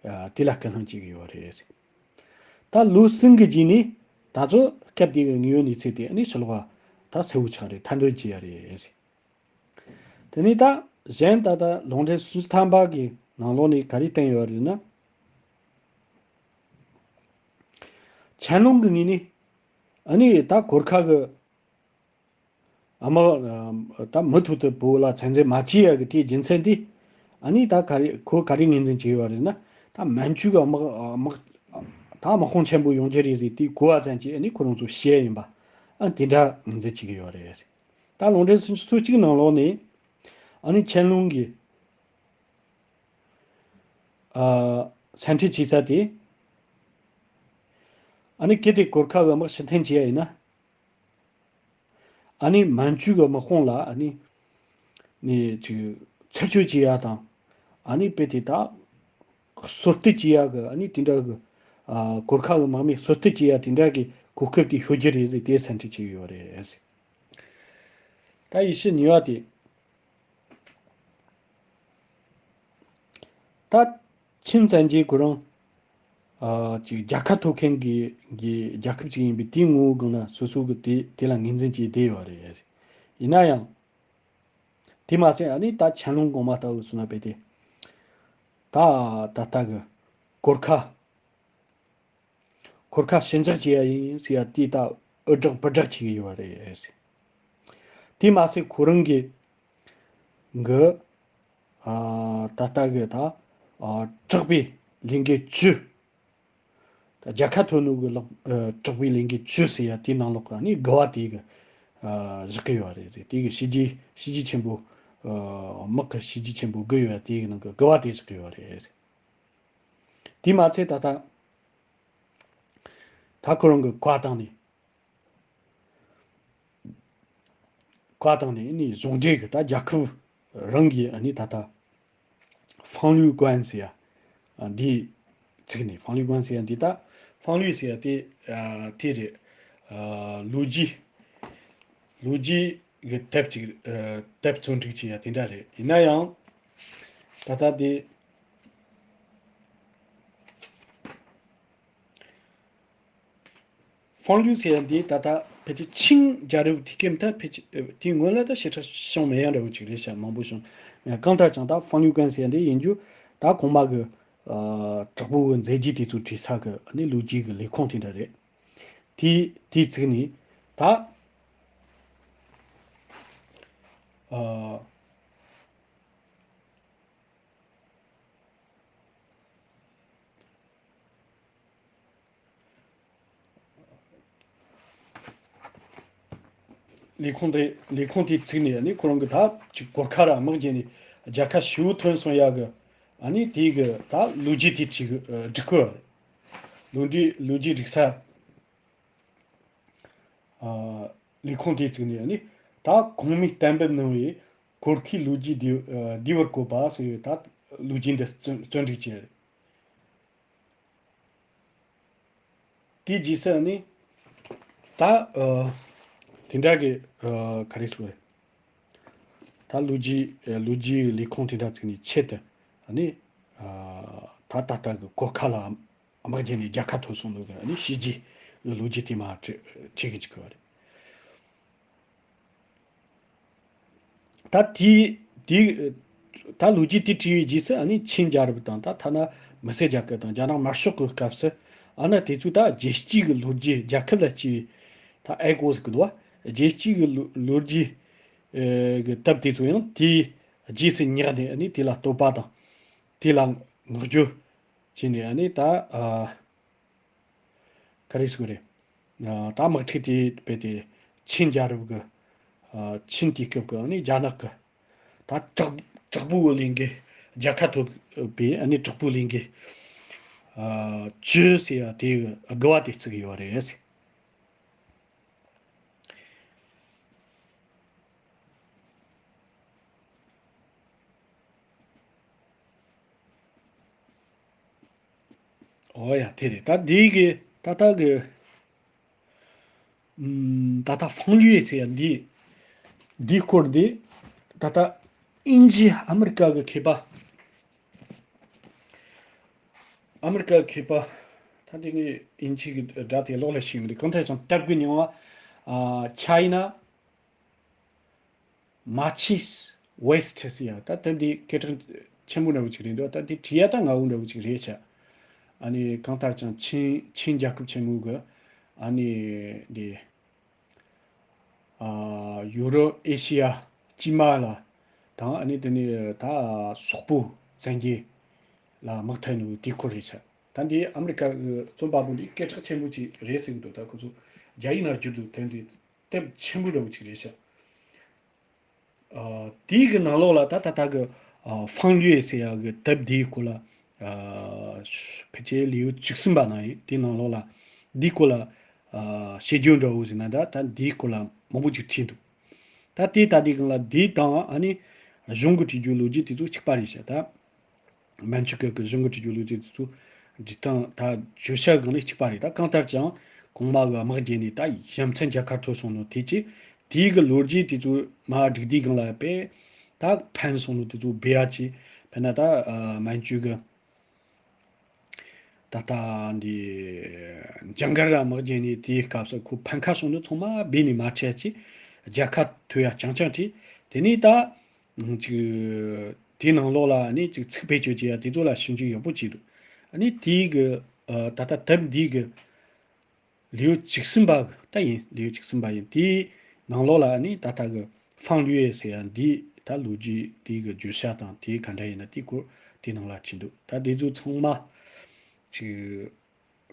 ཨ་དེ་ལ་ཀུན་སློང་བྱེད་ཀྱི་ཡོད་རེད། ད་ལོ་གསུམ་གྱི་རྗེས་ནས་ད་ཚོ་སྐབས་དེ་གི་དངོས་ཡོད་གནས་ཚུལ་དེ་ཨ་ནི་ཕྱི་ལོགས་ལ་ད་གསལ་བོ་ཆགས་རེད། མཐའ་འདོན་བྱས་ཡ་རེད། དེ་ནས་ད་གཞན་ད་ལྟ་ལུང་འདྲེན་སུམ་ཅུ་ཐམ་པ་གི་ནང་ལོགས་ནས་ག་རེ་བསྟན་ཡོད་རེད་ན། ཆན་ལུང་གི་ངོས་ནས་ཨ་ནི་ད་གོར་ཁ་གི་ཨ་མ་ད་མུ་མཐུད་དུ་བོད་ལ་བཙན་འཛུལ་མ་བྱེད་ཡ་གི་དེའི་རྒྱུ་མཚན་དེ། ཨ་ནི་ད་ག་རེ་ཁོ་ག་རེ་ངོས་འཛིན་བྱེད་ཀྱི་ཡོད་རེད་ན། ད་མན་ཇུ་གི་དམག་དམག་ད་དམག་དཔུང་ཆེན་པོ་ཡོང་རྒྱུ་རེད་ཟེར་དེ་གོ་བ་ཙམ་གྱིས་ཨ་ནི་ཁོ་རང་ཚོ་ཞེད་ཡིན་པ། ཨ་དེ་འདྲ་ངོས་འཛིན་བྱེད་ཀྱི་ཡོད་རེད། ད་ལུང་འདྲེན་སུམ་ཅུ་སོ་གཅིག་ནང་ལོགས་ནས་ཨ་ནི་ཆན་ལུང་གི་ཨ་སེམས་ཁྲལ་བྱེད་ས་དེ། ཨ་ནི་གལ་ཏེ་གོར་ཁ་གི་དམག་ཕྱིར་འཐེན་བྱེད་ཡ་ཡིན་ན། ཨ་ནི་མན་ཇུ་གི་དམག་དཔུང་ལ་ཨ་ནི་ནི་ཅིག་ཚུར་སྐྱོད་བྱེད་ཡ་དང་། ཨ་ནི་དཔེ་དེ་ད་གསོད་གཏུབ་བྱེད་ཡ་གི། ཨ་ནི་དེ་འདྲ་གི་ཨ་གོར་ཁ་གི་དམག་མི་གསོད་གཏུབ་བྱེད་ཡ་དེ་འདྲ་གི་གོ་སྐབས་དེ་ཤོར་རྒྱུ་རེད་ཟེར་དེ་སེམས་ཁྲལ་བྱེད་ཀྱི་ཡོད་རེད། ད་ཡེ་ཤུ་གཉིས་པ་དེ། ད་ཆིན་བཙན་རྒྱལ་ཁོ་རང་ཨ་ཅིག་རྒྱལ་ཁ་ཐོབ་མཁན་གྱི་གི་རྒྱལ་ཁབ་ཅིག་ཡིན་པའི་དེའི་ངོ་བོ་སྒང་ལ་སོ་སོ་གི་དེ་དེ་ལ་ངོས་འཛིན་བྱས་བསྡད་ཡོད་རེད། ཡིན་ན་ཡང་དེ་མ་ཟད་ཨ་ནི་ད་ཆན་ལུང་གོང་མ་ལྟ་བུ་སོང་ན་དཔེ་དེ་ད་ད་ལྟ་གི་གོར་ཁ་གོར་ཁ་ཞི་འཇགས་བྱེད་ཡ་ཡིན་ཟེར་ཡ་དེ་ད་འུར་སྒྲོག་བུ་སྒྲོག་བྱེད་ཀྱི་ཡོད་རེད། དེ་མ་ཟད་ཁོ་རང་གི་གི་ཨ་ད་ལྟ་གི་ད་ཨ་དྲག་པའི་ལས་འགུལ་བཅུ། ད་རྒྱལ་ཁ་ཐོབ་ནོ་གི་ལག་ཨ་དྲག་པའི་ལས་འགུལ་བཅུ་ཟེར་ཡ་དེའི་ནང་ལོགས་ཀྱི་ཨ་ནི་དགུ་བ་དེ་གི་ཨ་བཞག་གི་ཡོད་རེད། དེ་གི་བྱས་རྗེས་བྱས་རྗེས་ཆེན་པོ་ཨ་དམག་གི་བྱས་རྗེས་ཆེན་པོ་དགུ་ཡོད་ཡ་དེ་གི་ནང་གི་དགུ་བ་དེ་བཞག་གི་ཡོད་རེད། དེ་མ་ཚད་ད་ལྟ་ད་ཁོ་རང་གི་བཀའ་བཏང་ནས། བཀའ་བཏང་ནས་ཨ་ནི་གཞུང་འབྲེལ་གྱི་ད་རྒྱལ་ཁབ་རང་གི་ཨ་ནི་ད་ལྟ་ཧྥང་ལུའུ་ཀོན་ཟེར་ཡ་འདི་བཙུགས་ནས། ཧྥང་ལུའུ་ཀོན་ཟེར་ཡ་འདི་ད་ཧྥང་ལུའུ་ཟེར་ཡ་དེ་ཨ་དེ་རེད། ཨ་ལོ་རྒྱུས་ལོ་རྒྱུས་ཀྱི་དེབ་ཅིག་ཨ་དེབ་བརྩོན་འགྲུས་བྱེད་ཡ་དེ་འདྲ་རེད། ཡིན་ན་ཡང་ད་ལྟ་དེ། ཧྥང་ལུའུ་ཟེར་ཡ་འདི་ད་ལྟ་ཕལ་ཆེར་ཆིང་རྒྱལ་རབས་དེ་སྐབས་ད་ཕལ་ཆེར་དེའི་སྔོན་ལ་ད་ཞེ་དྲག་བྱུང་མེད་ཡ་འདྲ་བོ་ཅིག་རེད་ཤག་མང་པོ་བྱུང་། གང་ལྟར་ཀྱང་ད་ཧྥང་ལུའུ་ཀན་ཟེར་ཡ་འདི་ཡིན་རྒྱུ་ད་གོང་མ་གི་ཨ་དྲག་པོ་གི་མཛད་རྗེས་དེ་ཚོ་བྲིས་ས་གི་ཨ་ནི་ལོ་རྒྱུས་གི་ལས་ཁུངས་དེ་འདྲ་རེད། དེ་དེའི་བཙུགས་ནས་ད་ཨ། ལས་ཁུངས་དེ་ལས་ཁུངས་དེ་བཙུགས་ནས་ཨ་ནི་ཁོ་རང་གི་ད་ཅིག་གོར་ཁ་ར་དམག་བརྒྱུད་ནས་རྒྱལ་ཁ་ཞེ་པོ་ཐོན་སོང་ཡ་གི་ཨ་ནི་དེ་གི་ད་ལོ་རྒྱུས་དེ་བྲིས་གི་སྒྲིག་གི་ལོ་རྒྱུས་ལོ་རྒྱུས་སྒྲིག་ས་ཨ་ལས་ཁུངས་དེ་བཙུགས་ནས་ཨ་ནི་ད་གོང་མའི་གཏན་འབེབས་གནང་བའི་གོར་ཁའི་ལོ་རྒྱུས་བསྡུས་བསྡུས་པར་བཀོད་པ་ཟེར་བའི་ད་ལོ་རྒྱུས་འདི་བརྩོན་བརྩོན་སྒྲིག་བྱས། དེའི་རྗེས་སུ་ནི། ད། ཨ། དེ་འདྲ་གི་ཨ། ག་རེ་ཟེར་བས། ད་ལོ་རྒྱུས་ཨ། ལོ་རྒྱུས་ལས་ཁུངས་དེ་འདྲ་བཙུགས་ནས་ཆེད་དུ་ནི། ཨ། ད་ད་ལྟ་གི་གོར་ཁ་ལ་དམག་རྒྱག་ནས་རྒྱལ་ཁ་ཐོབ་སོང་འདུག་གི་ནི་བྱས་རྗེས་ལོ་རྒྱུས་དེ་མར་བྲི་བྲི་གི་འཇུག་གི་བ་རེད། ད་དེའི་དེའི་ད་ལོ་རྒྱུས་དེ་བྲིས་པའི་རྗེས་སུ་ཨ་ནི་ཆིང་རྒྱལ་རབས་དང་ད་ཐ་ན་མི་སེར་རྒྱལ་ཁབ་དང་རྒྱ་ནག་དམར་ཤོག་གི་སྐབས་སུ་ཨ་ན་དེ་ཚོས་ད་རྒྱལ་སྤྱིའི་གི་ལོ་རྒྱུས་རྒྱལ་ཁབ་ལ་གཅེས་པའི་ད་ཨེ་ཀོ་ཟེར་གི་འདུག་བ། རྒྱལ་སྤྱིའི་གི་ལོ་ལོ་རྒྱུས་ཨེ་གི་དེབ་དེ་ཚོ་ཡང་དེའི་རྗེས་སུ་བསྙེགས་ནས་ཨ་ནི་དེ་ལ་བསྟོད་པ་དང་དེ་ལ་ངག་རྒྱུན་བྱས་ནས་ཨ་ནི་ད་ཨ། ག་རེ་ཟེར་དགོས་རེད། ཨ། ད་དམག་འཁྲུག་དེ་རྦད་དེ་ཆིན་རྒྱལ་རབས་ཀྱི། ཨ། ཆིན་དུས་སྐབས་ཀྱི་ཨ་ནི་རྒྱ་ནག་གི་ད་དྲག་དྲག་པོའི་གླིང་གི་རྒྱལ་ཁ་ཐོབ་པའི་ཨ་ནི་དྲག་པོའི་གླིང་གི། ཨ། ཇོ་ཟེར་ཡ་དེའི་དགུ་བ་དེ་བརྩི་གི་ཡོད་རེད། ཨོ་ཡ་དེ་རེད། ད་འདི་གི་ད་ལྟ་གི་ཨམ། ད་ལྟ་ཧྥང་ལུའེ་ཟེར་ཡ་འདི་འདིའི་སྐོར་འདི་ད་ལྟ་དབྱིན་ཇི་ཨ་མི་རི་ཀ་གི་མཁས་པ། ཨ་མི་རི་ཀ་མཁས་པ། ད་དེ་ངས་དབྱིན་ཇི་གི་སྒྲ་དེ་ལོག་ལ་ཤེས་མི་འདུག་གང་ལྟར་ཀྱང་དེབ་གི་མྱིང་བ། ཨ། China Marches West ཟེར་ཡ། ད་དེབ་འདི་སྐད་གྲགས་ཆེན་པོ་འདྲ་བོ་ཅིག་རེད་འདུག་ད་འདི་བྲིས་ཡ་ད་ང་འུ་འདྲ་བོ་ཅིག་རེད་ཤག་ཨ་ནི་གང་ལྟར་ཀྱང་ཆིན་ཆིན་རྒྱལ་ཁབ་ཆེན་མོ་གི་ཨ་ནི་འདི། ཨ། ཡུ་རོབ་ཨེ་ཤི་ཡ་དཀྱིལ་མ་ལ་དང་ཨ་ནི་དེ་ནི་ད་སོག་པོ་བཙན་རྒྱལ་ལ་དམག་འཐབ་ནོ་དེའི་སྐོར་རེད་ཤག་ད་འདི་ཨ་མི་རི་ཀ་གི་རྩོམ་པ་པོ་འདི་སྐད་གྲགས་ཆེན་པོ་ཅིག་རེད་ཟེར་གི་འདུག་ད་ཁོ་ཚོ་རྒྱ་ཡིག་ནང་བསྒྱུར་འདུག་དོན་དེ་དེབ་ཆེན་པོ་འདྲ་བོ་ཅིག་རེད་ཤག་ཨ། དེའི་གི་ནང་ལོགས་ལ་ད་ད་ལྟ་གི་ཨ། ཧྥང་ལུའེ་ཟེར་ཡ་གི་དེབ་འདིའི་སྐོར་ལ་ཨ། ཕལ་ཆེར་ལེའུ་བཅུ་གསུམ་པ་ནང་ཡིན། དེའི་ནང་ལོགས་ལ་འདིའི་སྐོར་ལ་ཨ། བཤད་རྒྱུན་འདྲ་བོ་ཟེར་ན་འདྲ། ད་འདིའི་སྐོར་ལ་མང་པོ་ཅིག་བྲིས་འདུག་ད་དེ་ད་དེ་གང་ལ་དེ་དང་ཨ་ནི་གཞུང་གི་བྲིས་རྒྱུ་ལོ་རྒྱུས་དེ་ཚོ་གཅིག་པ་རེད་ཤག་ད་མན་ཇུ་སྐབས་ཀྱི་གཞུང་གི་བྲིས་རྒྱུ་ལོ་རྒྱུས་དེ་ཚོ་འབྲི་སྟངས་ད་བརྗོད་བྱ་སྒང་ནས་གཅིག་པ་རེད། ད་གང་ལྟར་ཀྱང་གོང་མ་གི་དམག་རྒྱལ་ནས་ད་ཡ་མཚན་རྒྱལ་ཁ་ཐོབ་སོང་ནོ་དེ་ཅི། དེའི་གི་ལོ་རྒྱུས་དེ་ཚོ་མ་བསྒྲིགས་དུས་སྒང་ལ་དཔེ་ད་ཕན་སོང་ནོ་དེ་ཚོ་སྦས་ཡ་ཅི། དཔེར་ན་ད་ཨ། མན་ཇུ་གི་ད་ལྟ་འདི་ཇང་གར་ར་དམག་རྒྱལ་ནས་དེའི་སྐབས་སུ་ཁོ་ཕམ་ཁ་སོང་ནོ་ཚང་མ་སྦས་ནས་མ་ཁྲལ་ཅི། རྒྱལ་ཁ་ཐོབ་ཡ་རྐྱང་རྐྱང་བྲིས། དེ་ནས་ད་ཅིག་དེའི་ནང་ལོགས་ལ་ནི་ཅིག་ཚིག་བེད་སྤྱོད་བྱེད་ཡ་དེ་ཚོ་ལ་ཞིབ་འཇུག་ཡག་པོ་བྱས་འདུག་ཨ་ནི་དེའི་གི་ཨ། ད་ལྟ་དེབ་འདིའི་གི་ལེའུ་བཅུ་གསུམ་པ་ད་ཡིན། ལེའུ་བཅུ་གསུམ་པ་ཡིན། དེའི་ནང་ལོགས་ལ་ནི་ད་ལྟ་གི་ཧྥང་ལུའེ་ཟེར་ཡ་འདི་ད་ལོ་རྒྱུས་དེའི་གི་བརྗོད་བྱ་དང་དེའི་ག་འདྲ་ཡིན་ན་དེའི་སྐོར་དེའི་ནང་ལ་བྲིས་འདུག་ད་དེ་ཚོ་ཚང་མ་ཅིག་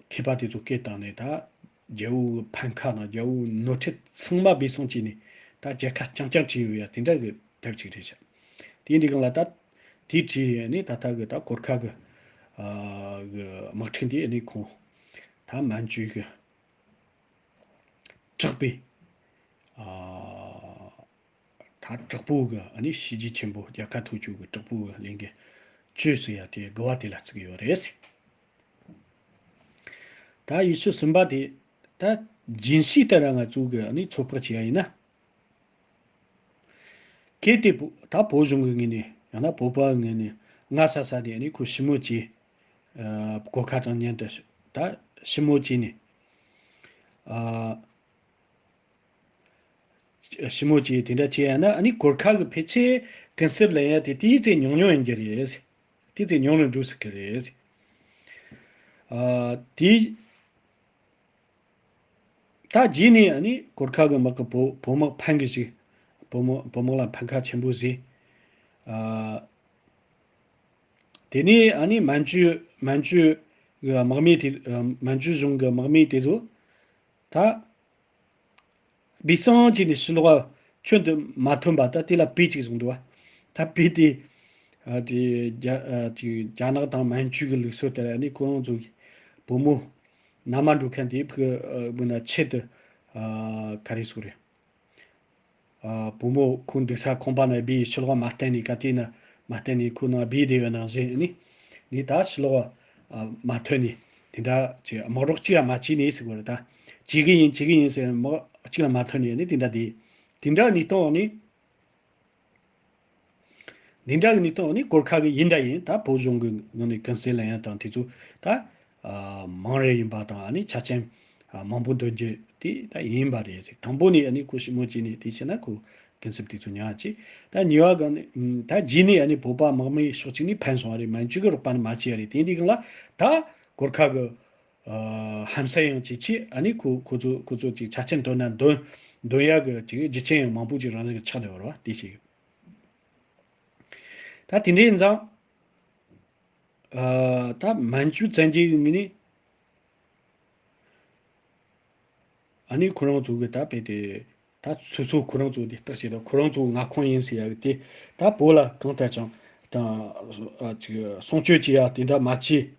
མཁས་པ་དེ་ཚོ་སྐད་བཏང་ནས་ད་རྒྱལ་པོའི་ཕམ་ཁ་དང་རྒྱལ་པོའི་ནོར་འཁྲུལ་ཚང་མ་སྦས་སོང་བྱས་ནས་ད་རྒྱལ་ཁ་རྐྱང་རྐྱང་བྲིས་ཡོད་ཡ་དེ་འདྲ་གི་དེབ་ཅིག་རེད་ཤག་དེ་འདི་གང་ལ་ད་དེ་བྲིས་ནས་ད་ལྟ་གི་ད་གོར་ཁ་གི་ཨ་གི་དམག་འཁྲུག་འདི་ནི་ཁོང་ད་མན་ཇུ་གི་དྲག་པོའི་ཨ་ད་དྲག་པོ་གི་ཨ་ནི་བྱས་རྗེས་ཆེན་པོ་རྒྱལ་ཁ་ཐོབ་རྒྱུ་གི་དྲག་པོ་གི་གླིང་གི་ཇོ་ཟེར་ཡ་དེ་དགུ་བ་དེ་ལ་བརྩི་གི་ཡོད་རེད། ད་ཡིག་ཆ་གསུམ་པ་དེ་ད་རྒྱུན་ཤེས་ལྟར་ང་ཚོ་གི་ཨ་ནི་ཚོད་དཔག་བྱེད་ཡ་ཡིན་ན། གལ་ཏེ་བོ་ད་བོད་གཞུང་གི་ངོས་ནས་ཡང་ན་བོད་པ་ངོས་ནས་སྔ་ས་ས་ནས་ཨ་ནི་ཁོ་ཞི་མོལ་བྱས། ཨ་གོར་ཁ་དང་མཉམ་དུ་ད་ཞི་མོལ་བྱས་ནས། ཨ། ཞི་མོལ་བྱས་དེ་འདྲ་བྱས་ཡ་ན་ཨ་ནི་གོར་ཁ་གི་ཕལ་ཆེར་གུན་གསབ་ལེན་ཡ་དེ་དེའི་ཚེ་ཉུང་ཉུང་ཡིན་གྱི་རེད། དེའི་ཚེ་ཉུང་རུ་འགྲོ་སྲིད་ཀྱི་རེད། ཨ། དེ། ད་རྗེས་ནས་ཨ་ནི་གོར་ཁ་གི་དམག་གི་བོད་བོད་དམག་ཕམ་གི་ཞིག་བོད་དམག་བོད་དམག་ལ་ཕམ་ཁ་ཆེན་པོ་བཟོས། ཨ། དེ་ནས་ཨ་ནི་མན་ཇུ་མན་ཇུ་གི་དམག་མི་དེ་མན་ཇུ་གཞུང་གི་དམག་མི་དེ་ཚོ་ད་སྦས་གསང་བྱས་ནས་ཕྱི་ལོགས་ཁྱོན་དུ་མ་ཐོན་པ་ད་དེ་ལ་བེ་གཅིག་བཟུང་འདུག་བ། ད་བེ་དེ་ཨ་དེ་རྒྱ་ཨ་དེ་རྒྱ་ནག་དང་མན་ཇུ་གི་ལུགས་སྲོལ་ལྟར་ཨ་ནི་ཁོ་རང་ཚོ་བུ་མོ་མནའ་མ་འགྲོ་མཁན་དེ་ཕུ་ཨ་བུ་ན་ཆེད་དུ་ཨ་ག་རེ་ཟེར་རེད། ཨ་བུ་མོ་ཁོ་འདུག་ས་ཁང་པ་ན་སྦས་ཕྱི་ལོགས་མ་བསྟན་ནས་ག་དེ་ན་མ་བསྟན་ནས་ཁོ་ན་སྦས་བསྡད་ཡོད་ནང་བཞིན་ནི་ནི་ད་ཕྱི་ལོགས་ཨ་མ་ཐོན་ནས་དེ་འདྲ་ཅིག་དམག་རོགས་གཅིག་ཡང་མ་བྱས་ནས་ཟེར་དགོས་རེད། ད་བྱེད་གི་ཡིན་བྱེད་གི་ཡིན་ཟེར་དམག་གཅིག་ལ་མ་ཐོན་ནས་ནི་དེ་འདྲ་དེ་དེ་འདྲ་གནས་སྟངས་འོག་ནས། འདི་འདྲ་གི་གནས་སྟངས་ནི་གོར་ཁ་གི་ཡིན་འདྲ་ཡིན། ད་བོད་གཞུང་གི་ངོས་ནས་གུན་གསབ་ལེན་ཡ་དང་དེ་ཚོ་ད་ཨ་མང་རེ་ཡིན་པ་དང་ཨ་ནི་ཆ་རྐྱེན་ཨ་མང་པོ་འདོན་རྒྱུ་དེ་ད་ཡིན་པ་རེད་ཟེར། དང་པོ་ནས་ཨ་ནི་ཁོ་ཞི་མོལ་བྱས་ནས་དེ་བྱས་ན་ཁོ་གུན་གསབ་དེ་ཚོ་ཉར་ཅིག་ད་གཉིས་པ་ག་ནི་ད་རྗེས་ནས་ཨ་ནི་བོད་པ་དམག་མི་ཕྱོགས་གཅིག་ནས་ཕན་སོང་བ་རེད། མན་ཇུ་གི་རོགས་པ་ནི་མ་བྱས་པ་རེད། དེ་འདི་གང་ལ་ད་གོར་ཁ་གི་ཨ་ཧམ་ཟ་ཡང་བྱེད་ཆེད་ཨ་ནི་ཁོ་ཁོ་ཚོ་ཁོ་ཚོ་ཅིག་ཆ་རྐྱེན་འདོན་ན་འདོན་འདོན་ཡ་གི་ཅིག་རྒྱུ་རྐྱེན་ཡང་མང་པོ་ཅིག་རང་བཞིན་གྱི་ཆགས་བསྡད་པ་རེད་བ། དེ་ཞིག་ད་དེ་འདྲ་ཡིན་ཙང་ཨ་ད་མན་ཇུ་བཙན་རྒྱལ་གྱི་ངོས་ནས་ཨ་ནི་ཁོ་རང་ཚོ་གི་ད་དཔེ་དེ་ད་སོ་སོ་ཁོ་རང་ཚོ་དེ་བརྟག་བྱེད་དང་ཁོ་རང་ཚོ་མངའ་ཁོངས་ཡིན་ཟེར་ཡ་གི་དེ་ད་བོད་ལ་གང་ལྟར་ཀྱང་ད་ཨ་ཅིག་སྲུང་སྐྱོབ་བྱེད་ཡ་དེ་འདྲ་མ་བྱས།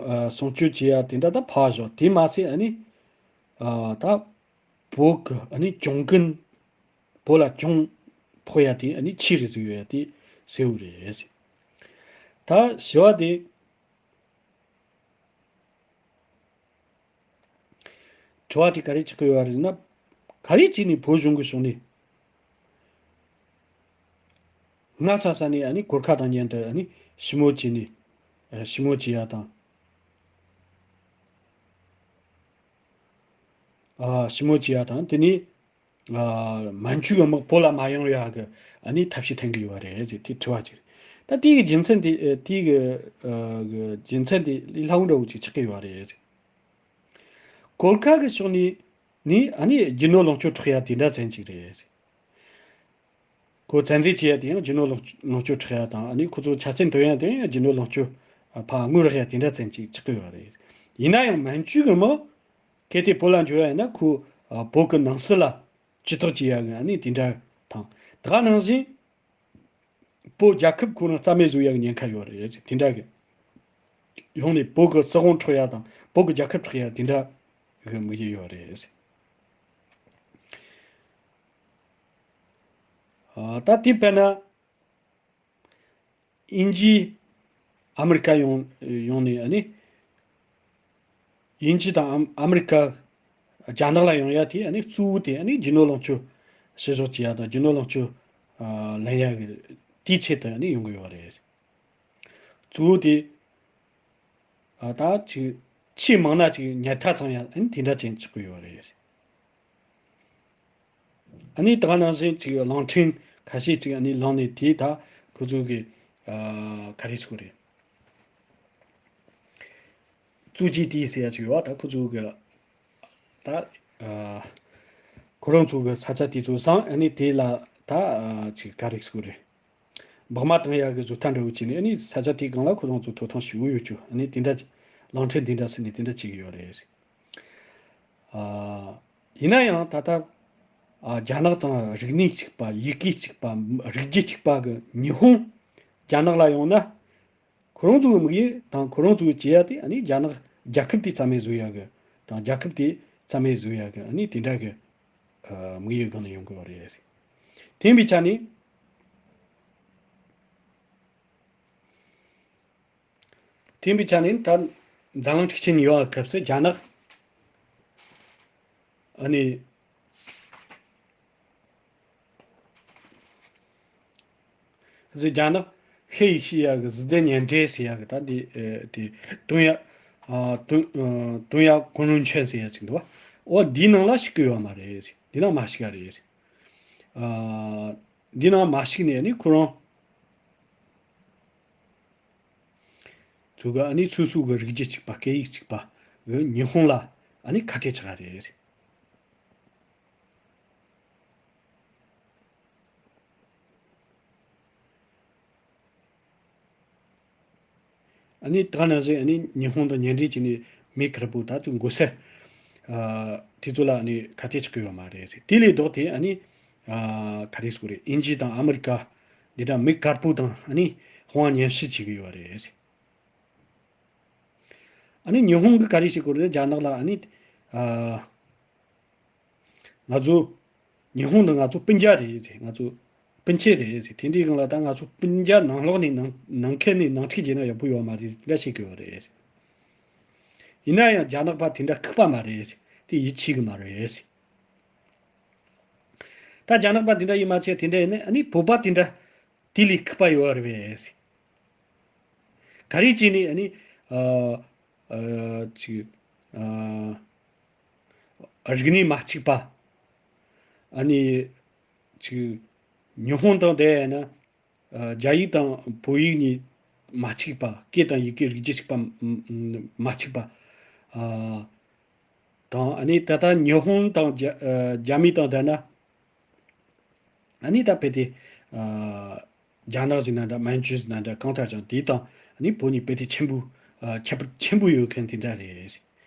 ཨ་སྲུང་སྐྱོབ་བྱེད་ཡ་དེ་འདྲ་ད་ཕར་བཞག་དེ་མ་ཚད་ཨ་ནི་ཨ་ད་བོད་ཀྱི་ཨ་ནི་གྱོང་གུན་བོད་ལ་གྱོང་ཕོག་ཡ་དེ་ཨ་ནི་ཆེ་རུ་བཟོ་ཡ་དེ་གསལ་བོ་རེད། ད་བྱ་བ་དེ་དྲི་བ་དེ་ག་རེ་ཆགས་ཀྱི་ཡོད་རེད་ན། ག་རེ་བྱས་ནས་བོད་གཞུང་གི་ཕྱོགས་ནས་སྔ་ས་ས་ནས་ཨ་ནི་གོར་ཁ་དང་མཉམ་དུ་ཨ་ནི་ཞི་མོལ་བྱས་ནས་ཨ་ཞི་མོལ་བྱེད་ཡ་དང་ཨ་ཞི་མོལ་བྱེད་ཡ་དང་དེ་ནས་ཨ་མན་ཇུ་གི་དམག་བོད་ལ་མ་ཡོང་ཡ་གི་ཨ་ནི་ཐབས་ཤེས་འཐེན་གི་ཡོད་རེད་ཟེར་དེ་དྲི་བ་ཅིག་རེད། ད་དེ་གི་རྒྱུ་མཚན་དེ་ཨ་དེ་གི་ཨ་གི་རྒྱུ་མཚན་དེ་ལས་སླ་བོ་འདྲ་བོ་ཅིག་ཆགས་ཀྱི་ཡོད་རེད་ཟེར། གོར་ཁ་གི་ཕྱོགས་ནས་ནི་ཨ་ནི་རྒྱུ་ནོར་ལོངས་སྤྱོད་འཕྲོག་ཡ་དེ་འདྲ་ཅན་ཅིག་རེད། ཁོ་བཙན་འཛུལ་བྱེད་ཡ་དེ་ཡང་རྒྱུ་ནོར་ལོངས་ལོངས་སྤྱོད་འཕྲོག་ཡ་དང་ཨ་ནི་ཁོ་ཚོ་ཆ་རྐྱེན་འདོན་ཡ་དེ་ཡང་རྒྱུ་ནོར་ལོངས་སྤྱོད་ཕར་དངུལ་རག་ཡ་དེ་འདྲ་ཅན་ཅིག་ཆགས་ཀྱི་ཡོད་རེད། ཡིན་ན་ཡང་མན་ཇུ་གི་མི་གལ་ཏེ་བོད་ལ་འབྱོར་ཡ་ཡིན་ན་ཁོ་བོད་གི་ནང་སྲིད་ལ་ཇུས་གཏོགས་བྱེད་ཡ་གི་ཨ་ནི་དེ་འདྲ་དང་ད་ག་ནང་བཞིན། བོད་རྒྱལ་ཁབ་ཁོ་རང་རྩ་མེད་བཟོ་ཡ་གི་ཉེན་ཁ་ཡོད་རེད་དེ་འདྲ་གི། ཡོང་ནས་བོད་ཀྱི་སྲིད་དབང་འཕྲོག་ཡ་དང་བོད་ཀྱི་རྒྱལ་ཁབ་འཕྲོག་ཡ་དེ་འདྲ་གི་དམིགས་ཡུལ་ཡོད་རེད། ཨ་ད་དེ་དཔེར་ན་དབྱིན་ཇི་ཨ་མི་རི་ཀ་ཡོང་ཡོང་ནས་ཨ་ནི་དབྱིན་ཇི་དང་ཨ་ཨ་མི་རི་ཀ་རྒྱ་ནག་ལ་ཡོང་ཡ་དེ་ཨ་ནི་གཙོ་བོ་དེ་ཨ་ནི་རྒྱུ་ནོར་ལོངས་སྤྱོད་ཕྱིར་བཞག་བྱེད་ཡ་དང་རྒྱུ་ནོར་ལོངས་སྤྱོད་ཨ་ལེན་ཡ་གི་དེའི་ཆེད་དུ་ཨ་ནི་ཡོང་གི་ཡོད་རེད། གཙོ་བོ་དེ་ཨ་ད་ཅིག་ཆེས་མང་ན་ཅིག་ཉལ་ཐ་ཚང་ཡ་ཨ་ནི་དེ་འདྲ་ཅན་ཆགས་ཀྱི་ཡོད་རེད། ཨ་ནི་ད་ག་ནང་བཞིན་ཅིག་གླིང་ཕྲན་ཁ་ཤས་ཅིག་ཨ་ནི་ལངས་ནས་དེ་ད་ཁོ་ཚོ་གི་ཨ་ག་རེ་ཟེར་དགོས་རེད། གཙོ་ཆེ་དེ་ཟེར་ཡ་ཅིག་ཡོད་པ་ད་ཁོ་ཚོ་གི་ད་ཨ་ཁོ་རང་ཚོ་གི་ས་ཆ་དེ་ཚོ་བཟུང་ཨ་ནི་དེ་ལ་ད་ཨ་ཅིག་ག་རེ་ཟེར་དགོས་རེད། བག་མ་བཏང་ཡ་གི་བཟོ་ལྟ་འདྲ་བོ་བྱས་ནས་ཨ་ནི་ས་ཆ་དེའི་སྒང་ལ་ཁོ་རང་ཚོ་ཐོབ་ཐང་ཞུ་གི་ཡོད་རྒྱུ་ཨ་ནི་དེ་འདྲ་གླིང་ཕྲན་དེ་འདྲ་ཟེར་ནས་དེ་འདྲ་བྱེད་ཀྱི་ཡོད་རེད། ཨ་ཡིན་ན་ཡང་ད་ལྟ་ཨ་རྒྱ་ནག་དང་རིག་གནས་གཅིག་པ་ཡི་གེ་གཅིག་པ་རིག་རྒྱུད་གཅིག་པ་གི་ཉི་ཧོང་རྒྱ་ནག་ལ་ཡོང་ན་ཁོ་རང་ཚོའི་དམིགས་ཡུལ་དང་ཁོ་རང་ཚོའི་བྱེད་ཡ་དེ་ཨ་ནི་རྒྱ་ནག་རྒྱལ་ཁབ་དེ་རྩ་མེད་བཟོ་ཡ་གི་དང་རྒྱལ་ཁབ་དེ་རྩ་མེད་བཟོ་ཡ་གི་ཨ་ནི་དེ་འདྲ་གི་ཨ་དམིགས་ཡུལ་སྒང་ནས་ཡོང་དགོས་པ་རེད། དེ་ཡིན་པའི་ཆ་ནས། དེ་ཡིན་པའི་ཆ་ནས་ད་འཛམ་གླིང་འཁྲུག་ཆེན་གཉིས་པའི་སྐབས་སུ་རྒྱ་ནག་ཨ་ནི་ཟེར་རྒྱ་ནག་ཧེ་ཡིག་ཤི་ཡ་གི་ཟི་ལྡན་ཉེ་འབྲེལ་ཟེར་ཡ་གི་ད་འདི་ཨེ་དེ་བཏོན་ཡ་ ཨ་ཏུང་ཨ་ཏུང་ཡ་ཀུན་རུན་ཆན་ཟེར་ཡ་ཅིག་འདུག་བ། འོ་འདིའི་ནང་ལ་ཞུགས་ཀྱི་ཡོད་མ་རེད། འདི་ནང་མ་ཞུགས་ཡ་རེད། ཨ་འདི་ནང་མ་ཞུགས་ནས་ནི་ཁོ་རང་ཚོ་གི་ཨ་ནི་སོ་སོ་གི་རིགས་རྒྱུད་གཅིག་པ་སྐད་ཡིག་གཅིག་པ་གི་ཉི་ཧོང་ལ་ཨ་ནི་ཁ་གཏད་བཅག་ག་རེད། ཨ་ནི་ད་ནང་བཞིན་ཨ་ནི་ཉི་ཧོང་དང་གཉེན་འབྲེལ་བྱས་ནས་མི་དཀར་པོ་ད་དུང་མགོ་སེར་ཨ་དེ་ཚོ་ལ་ཨ་ནི་ཁ་གཏད་བཅག་གི་ཡོད་མ་རེད། དེ་ལས་ལྡོག་སྟེ་ཨ་ནི་ཨ་ག་རེ་ཟེར་དགོས་རེད། དབྱིན་ཇི་དང་ཨ་མི་རི་ཀ་འདི་འདྲ་མི་དཀར་པོ་དང་ཨ་ནི་དབང་མཉམ་བསྲེས་བྱེད་ཀྱི་ཡོད་རེད། ཨ་ནི་ཉི་ཧོང་གི་ག་རེ་བྱེད་དགོས་རེད། རྒྱ་ནག་ལ་ཨ་ནི་ཨ་ང་ཚོ་ཉི་ཧོང་དང་ང་ཚོ་སྤུན་ཀྱག་རེད་ཟེར། ང་ཚོ་སྤུན་མཆེད་རེད་ཟེར། དེ་འདྲའི་སྒང་ལ་ད་ང་ཚོ་སྤུན་ཀྱག་ནང་ལོགས་ནས་ནང་ནང་ཁུལ་ནས་ནང་འཁྲུག་བྱས་ན་ཡག་པོ་ཡོད་མ་རེད་ཟེར་དེ་འདྲ་བཤད་ཀྱི་ཡོད་རེད་ཟེར། ཡིན་ན་ཡང་རྒྱ་ནག་པ་དེ་འདྲ་ཁུག་པ་མ་རེད་ཟེར། དེ་ཡིད་ཆེས་གི་མ་རེད་ཟེར། ད་རྒྱ་ནག་པ་དེ་འདྲ་ཡིན་མ་ཆད་དེ་འདྲ་ཡིན་ན་ཨ་ནི་བོད་པ་དེ་འདྲ་དེ་ལས་ཁུག་པ་ཡོད་རེད་པས་ཟེར། ག་རེ་བྱས་ནས་ཨ་ནི་ཨ་ཨ་ཅིག་ཨ་རིག་གནས་མ་གཅིག་པ། ཨ་ནི་ཅིག་ཉི་ཧོང་དང་དེ་ཡིན་ན་ཨ་རྒྱ་ཡིག་དང་བོད་ཡིག་གཉིས་མ་གཅིག་པ། སྐད་དང་ཡི་གེ་རིགས་རྒྱུད་གཅིག་པ་མ་གཅིག་པ་ཨ་དང་། ཨ་ནི་ད་ལྟ་ཉི་ཧོང་དང་རྒྱ་ཨ་རྒྱ་མི་དང་བསྡུར་ན། ཨ་ནི་ད་དཔེ་དེ་ཨ་རྒྱ་ནག་ཟེར་ན་འདྲ། མན་ཇུ་ཟེར་ན་འདྲ། གང་ལྟར་ཀྱང་དེ་དང་ཨ་ནི་བོད་གཉིས་དཔེ་དེ་ཆེན་པོ་ཨ་ཁྱད་པར་ཆེན་པོ་ཡོད་མཁན་དེ་འདྲ་རེད།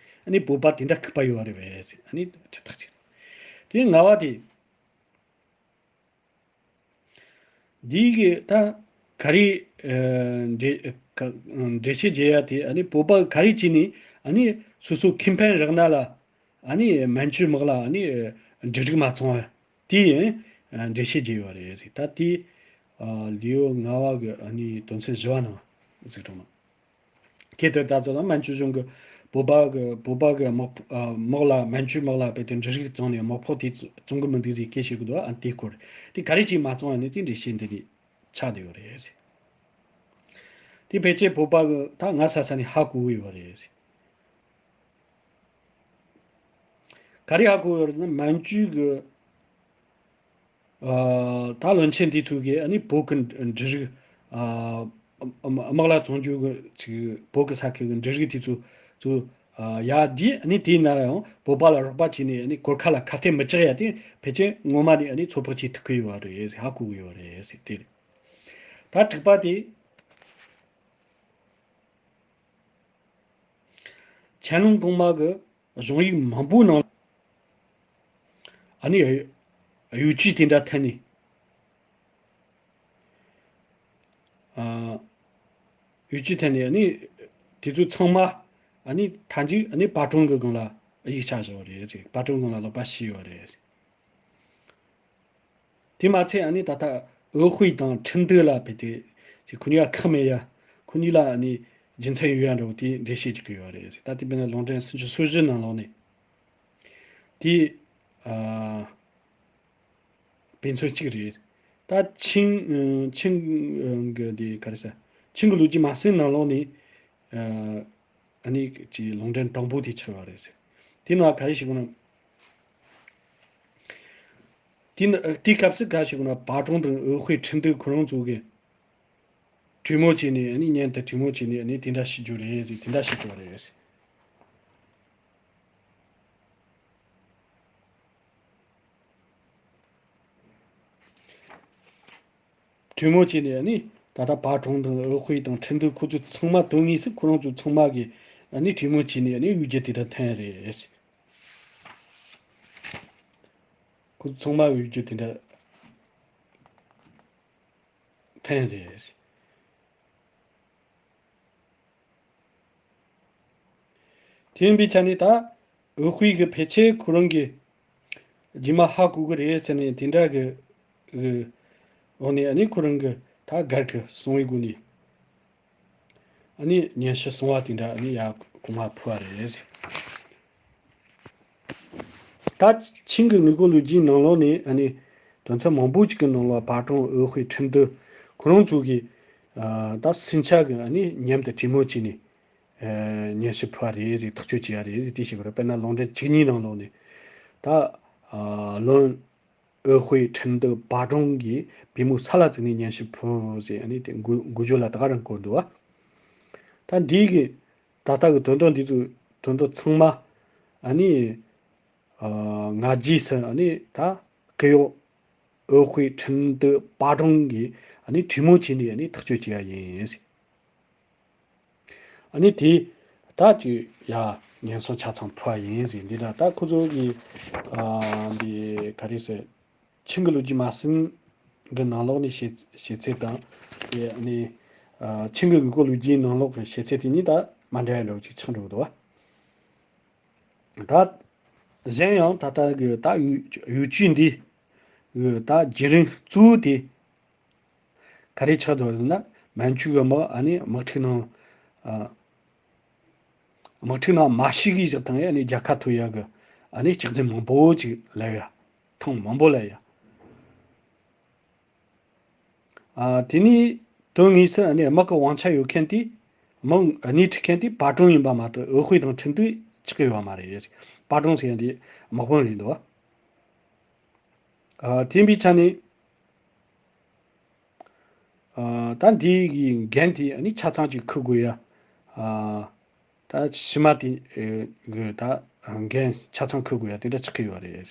ཨ་ནི་བོད་པ་དེ་འདྲ་ཁུག་པ་ཡོད་རེད་པས། ཨ་ནི་དེ་ཐག་ཆོད། དེ་ལྔ་བ་དེ། འདི་གི་ད་ག་རེ་ཨ་འགྲེལ་ཨ་ག་འགྲེལ་བཤད་བྱེད་ཡ་དེ། ཨ་ནི་བོད་པ་ག་རེ་བྱས་ནས་ཨ་ནི་སོ་སོ་ཁེ་ཕན་རག་ན་ལ། ཨ་ནི་མན་ཇུ་དམག་ལ་ཨ་ནི་འབྲུ་རིགས་མ་བཙོང་བ་དེ་ཨ་འགྲེལ་བཤད་བྱས་ཡོད་རེད། ད་དེ་ཨ་ལེའུ་ལྔ་བ་གི་ཨ་ནི་དོན་ཚན་བཞི་བ་ནང་གཟིགས་རོགས་གནང་། ཁྱེད་དེ་ད་ཚོ་ལ་མན་ཇུ་གཞུང་གི་བོད་པ་གི་བོད་པ་གི་དམག་ཨ་དམག་ལ། མན་ཇུ་དམག་ལ་དཔེ་དེ་འབྲུ་རིགས་བཙོང་ནས་དམག་དཔུང་དེ་བཙོང་གི་མི་འདུག་ཟེར་སྐད་བཤད་གི་འདུག་ཨ་དེ་སྐོར་དེ་ག་རེ་བྱས་མ་བཙོང་བ་ནི་དེ་འགྲེལ་བཤད་འདི་ནས་ཆགས་བསྡད་ཡོད་རེད། དེ་ཕལ་ཆེར་བོད་པ་གི་ད་ང་ས་ས་ནས་ཧ་གོ་གི་ཡོད་རེད། ག་རེ་ཧ་གོ་ཡོད་རེད་ན། མན་ཇུ་གི་ཨ་ད་བློན་ཆེན་དེ་ཚོ་གིས་ཨ་ནི་བོད་ཀྱི་འབྲུ་རིགས་ཨ་དམག་ལ་བཙོང་རྒྱུ་གི་ཅིག་བོད་ཀྱི་ས་ཁུལ་གྱི་འབྲུ་རིགས་དེ་ཚོ་ཚོ་ཨ་ཡ་དེ་ཨ་ནི་དེ་ན་ཡང་བོད་པ་ལ་རོགས་པ་བྱས་ནས་ཨ་ནི་གོར་ཁ་ལ་ཁ་གཏད་མི་གཅོག་ཡ་དེ་ཕལ་ཆེར་ངོ་མ་ནས་ཨ་ནི་ཚོད་དཔག་བྱེད་ཐུབ་ཀྱི་ཡོད་རེད། ཧ་གོ་གི་ཡོད་རེད་ཟེར། དེ་རེད། ད་དྲུག་པ་དེ། ཆན་ལུང་གོང་མ་གི་གཞུང་ཡིག་མང་པོའི་ནང་ཨ་ནི་གཡོ་ཇུས་དེ་འདྲ་འཐེན་ནས། ཨ་གཡོ་ཇུས་འཐེན་ནས་ཨ་ནི་དེ་ཚོ་ཚང་མ་ཨ་ནི་མཐའ་མཇུག་ཨ་ནི་པ་ཀྲུང་གི་སྒང་ལ་ཡིག་ཆ་བཞག་པ་རེད། པ་ཀྲུང་སྒང་ལ་ལག་པ་བཤིག་ཡོད་རེད། དེ་མ་ཚད་ཨ་ནི་ད་ལྟ་འོས་དཔེ་དང་ཁྲིན་ཏུའུ་ལ་དཔེ་དེ་ཅིག་ཁོ་གཉིས་ཀ་ཁག་མེད་ཡ། ཁོ་གཉིས་ལ་ཨ་ནི་རྒྱུ་མཚན་ཡོད་ཡ་འདྲ་བོ་དེ་འགྲེལ་བཤད་བྱེད་ཀྱི་ཡོད་རེད། ད་དེ་དཔེར་ན་ལུང་འདྲེན་སུམ་ཅུ་སོ་བཞི་ནང་ལོགས་ནས་དེ་ཨ་དཔེ་མཚོན་གཅིག་རེད། ད་ཆིང་ཆིང་གི་དེ་ག་རེ་ཟེར། ཆིང་གི་ལོ་རྒྱུས་མ་ཟིན་ནང་ལོགས་ནས་ཨ། ཨ་ནི་ཅིག་ལུང་འདྲེན་དང་པོ་དེ་ཆགས་པ་རེད་ཟེར། དེ་ནང་ག་རེ་ཞིག་ན། དེ་ནི་དེའི་སྐབས་སུ་ག་རེ་ཞིག་ན། པ་ཀྲུང་དང་འོས་དཔེ་ཁྲིན་ཏུའུ་ཁོ་རང་ཚོ་གིས་གྲོས་མོལ་བྱས་ནས། ཨ་ནི་མཉམ་དུ་གྲོས་མོལ་བྱས་ནས། ཨ་ནི་དེ་འདྲ་བྱེད་རྒྱུ་རེད་ཟེར། དེ་འདྲ་བཤད་ཀྱི་ཡོད་རེད་ཟེར། གྲོས་མོལ་བྱས་ནས་ཨ་ནི་ད་ལྟ་པ་ཀྲུང་དང་འོས་དཔེ་དང་ཁྲིན་ཏུའུ་ཁོ་ཚོ་ཚང་མ་དོན་དངོས་སུ་ཁོ་རང་ཚོ་ཚང་མ་གིས་ཨ་ནི་གྲོས་མོལ་བྱས་ནས། ཨ་ནི་གཡོ་སྒྱུ་དེ་འདྲ་འཐེན་རེད། ཁོ་ཚོ་ཚང་མ་གིས་གཡོ་སྒྱུ་དེ་འདྲ་འཐེན་རེད། དེ་ཡིན་པའི་ཆ་ནས་ད་འོས་དཔེ་གིས་ཕལ་ཆེར་ཁོ་རང་གིས་རྗེས་མ་ཧ་གོ་གི་རེད་ཟེར་ནས། དེ་འདྲ་གི་གི་འོག་ནས་ཨ་ནི་ཁོ་རང་གིས་ད་སྒེར་གྱི་གསང་བའི་སྒོ་ནས་ཨ་ནི་སྙན་ཞུ་གསང་བ་དེ་འདྲ་ཨ་ནི་ཡར་གོང་མར་ཕུལ་བ་རེད། ད་ཆིང་གི་དངུལ་སྒོར་ལོ་རྒྱུས་ནང་ལོགས་ནས་ཨ་ནི་དོན་ཚན་མང་པོ་ཅིག་གི་ནང་ལོགས་པ་ཀྲུང་འོས་དཔེ་ཁྲིན་ཏུའུ་ཁོ་རང་ཚོ་གིས་ཨ་ད་སུན་ཆ་གིས་ཨ་ནི་མཉམ་དུ་གྲོས་མོལ་བྱས་ནས། སྙན་ཞུ་ཕུལ་བ་རེད་ཟེར། ཐག་གཅོད་བྱས་པ་རེད་ཟེར། དེ་བྱེད་དགོས་རེད། དཔེར་ན་ལུང་འདྲེན་བཅུ་གཉིས་ནང་ལོགས་ནས་ད་ཨ་བློན་ཨོ་ཧུའེ་ཁྲིན་ཏུའུ་པ་ཀྲུང་གིས་པུས་མོ་ས་ལ་བཙུགས་ནས་སྙན་ཞུ་ཕུལ་ཟེར། ཨ་ནི་དེ་འགུལ་འགུལ་སྐྱོད་ལ་ད་ག་རང་བཀོད་འདུག་བ། ད་འདིའི་གི་ད་ལྟ་གི་དོན་དག་འདི་ཚོ་དོན་དག་ཚང་མ་ཨ་ནི་ཨ་སྔ་རྗེས་སུ་ཨ་ནི་ད་སྐུ་གཡོག་ཨོ་ཧུའེ་ཁྲིན་ཏུའུ་པ་ཀྲུང་གིས་ཨ་ནི་གྲོས་མོལ་བྱས་ནས་ཨ་ནི་ཐག་གཅོད་བྱས་པ་ཡིན་ཟེར། ཨ་ནི་དེ་ད་ཅིག་ཡ་ཉེན་སྲུང་ཆ་ཚང་ཕུལ་བ་ཡིན་ཟེར། འདི་འདྲ་ད་ཁོ་ཚོ་གི་ཨ་འདི་ག་རེ་ཟེར། ཆིང་གི་ལོ་རྒྱུས་མ་ཟིན་གི་ནང་ལོགས་ནས་བཤད་བཤད་ཚད་དང་། དེ་ནས་ཨ་ཆིང་གི་དགོས་མཁོ་ལོ་རྒྱུས་ནང་ལོགས་ཀྱི་བཤད་ཚད་དེ་གཉིས་ད་མ་འདྲ་བ་འདྲ་བོ་ཅིག་ཆགས་འགྲོ་གི་འདུག་བ། ད་གཞན་ཡང་ད་ལྟ་གི་ད་འོས་འོས་བསྡུ་འདི་གི་ད་བརྒྱུད་རིམ་གཙོ་བོ་དེ་ག་རེ་ཆགས་འདུག་ཟེར་ན། མན་ཇུ་གི་དམག་ཨ་ནི་དམག་འཁྲུག་ནང་ཨ་དམག་འཁྲུག་ནང་མ་ཤི་གི་བཞག་ཐང་ཡ་ནི་རྒྱལ་ཁ་ཐོབ་ཡ་གི་ཨ་ནི་སྐྱག་རྫུན་མང་པོ་ཅིག་ལབ་ཡ། ཐེངས་མང་པོ་ལབ་ཡ། ཨ་དེ་ནས་དོན་དངོས་སུ་ཨ་ནི་དམག་གི་དབང་ཆ་ཡོད་མཁན་དེ། དམག་སྣེ་ཁྲིད་མཁན་དེ་པ་ཀྲུང་ཡིན་པ་མ་གཏོགས་ཨོ་ཧུའེ་དང་ཁྲིན་ཏུའུ་ཆགས་ཀྱི་ཡོད་མ་རེད། པ་ཀྲུང་ཟེར་ཡ་དེ་དམག་དཔོན་རེད་འདུག་བ། ཨ་དེ་ཡིན་པའི་ཆ་ནས། ཨ་ད་འདི་གི་འགན་དེ་ཨ་ནི་ཆ་ཚང་ཅིག་འཁུར་དགོས་ཡ། ཨ་ད་ཕྱི་མ་དེ་གི་ད་འགན་ཆ་ཚང་འཁུར་དགོས་ཡ་དེ་འདྲ་ཆགས་ཀྱི་ཡོད་རེད།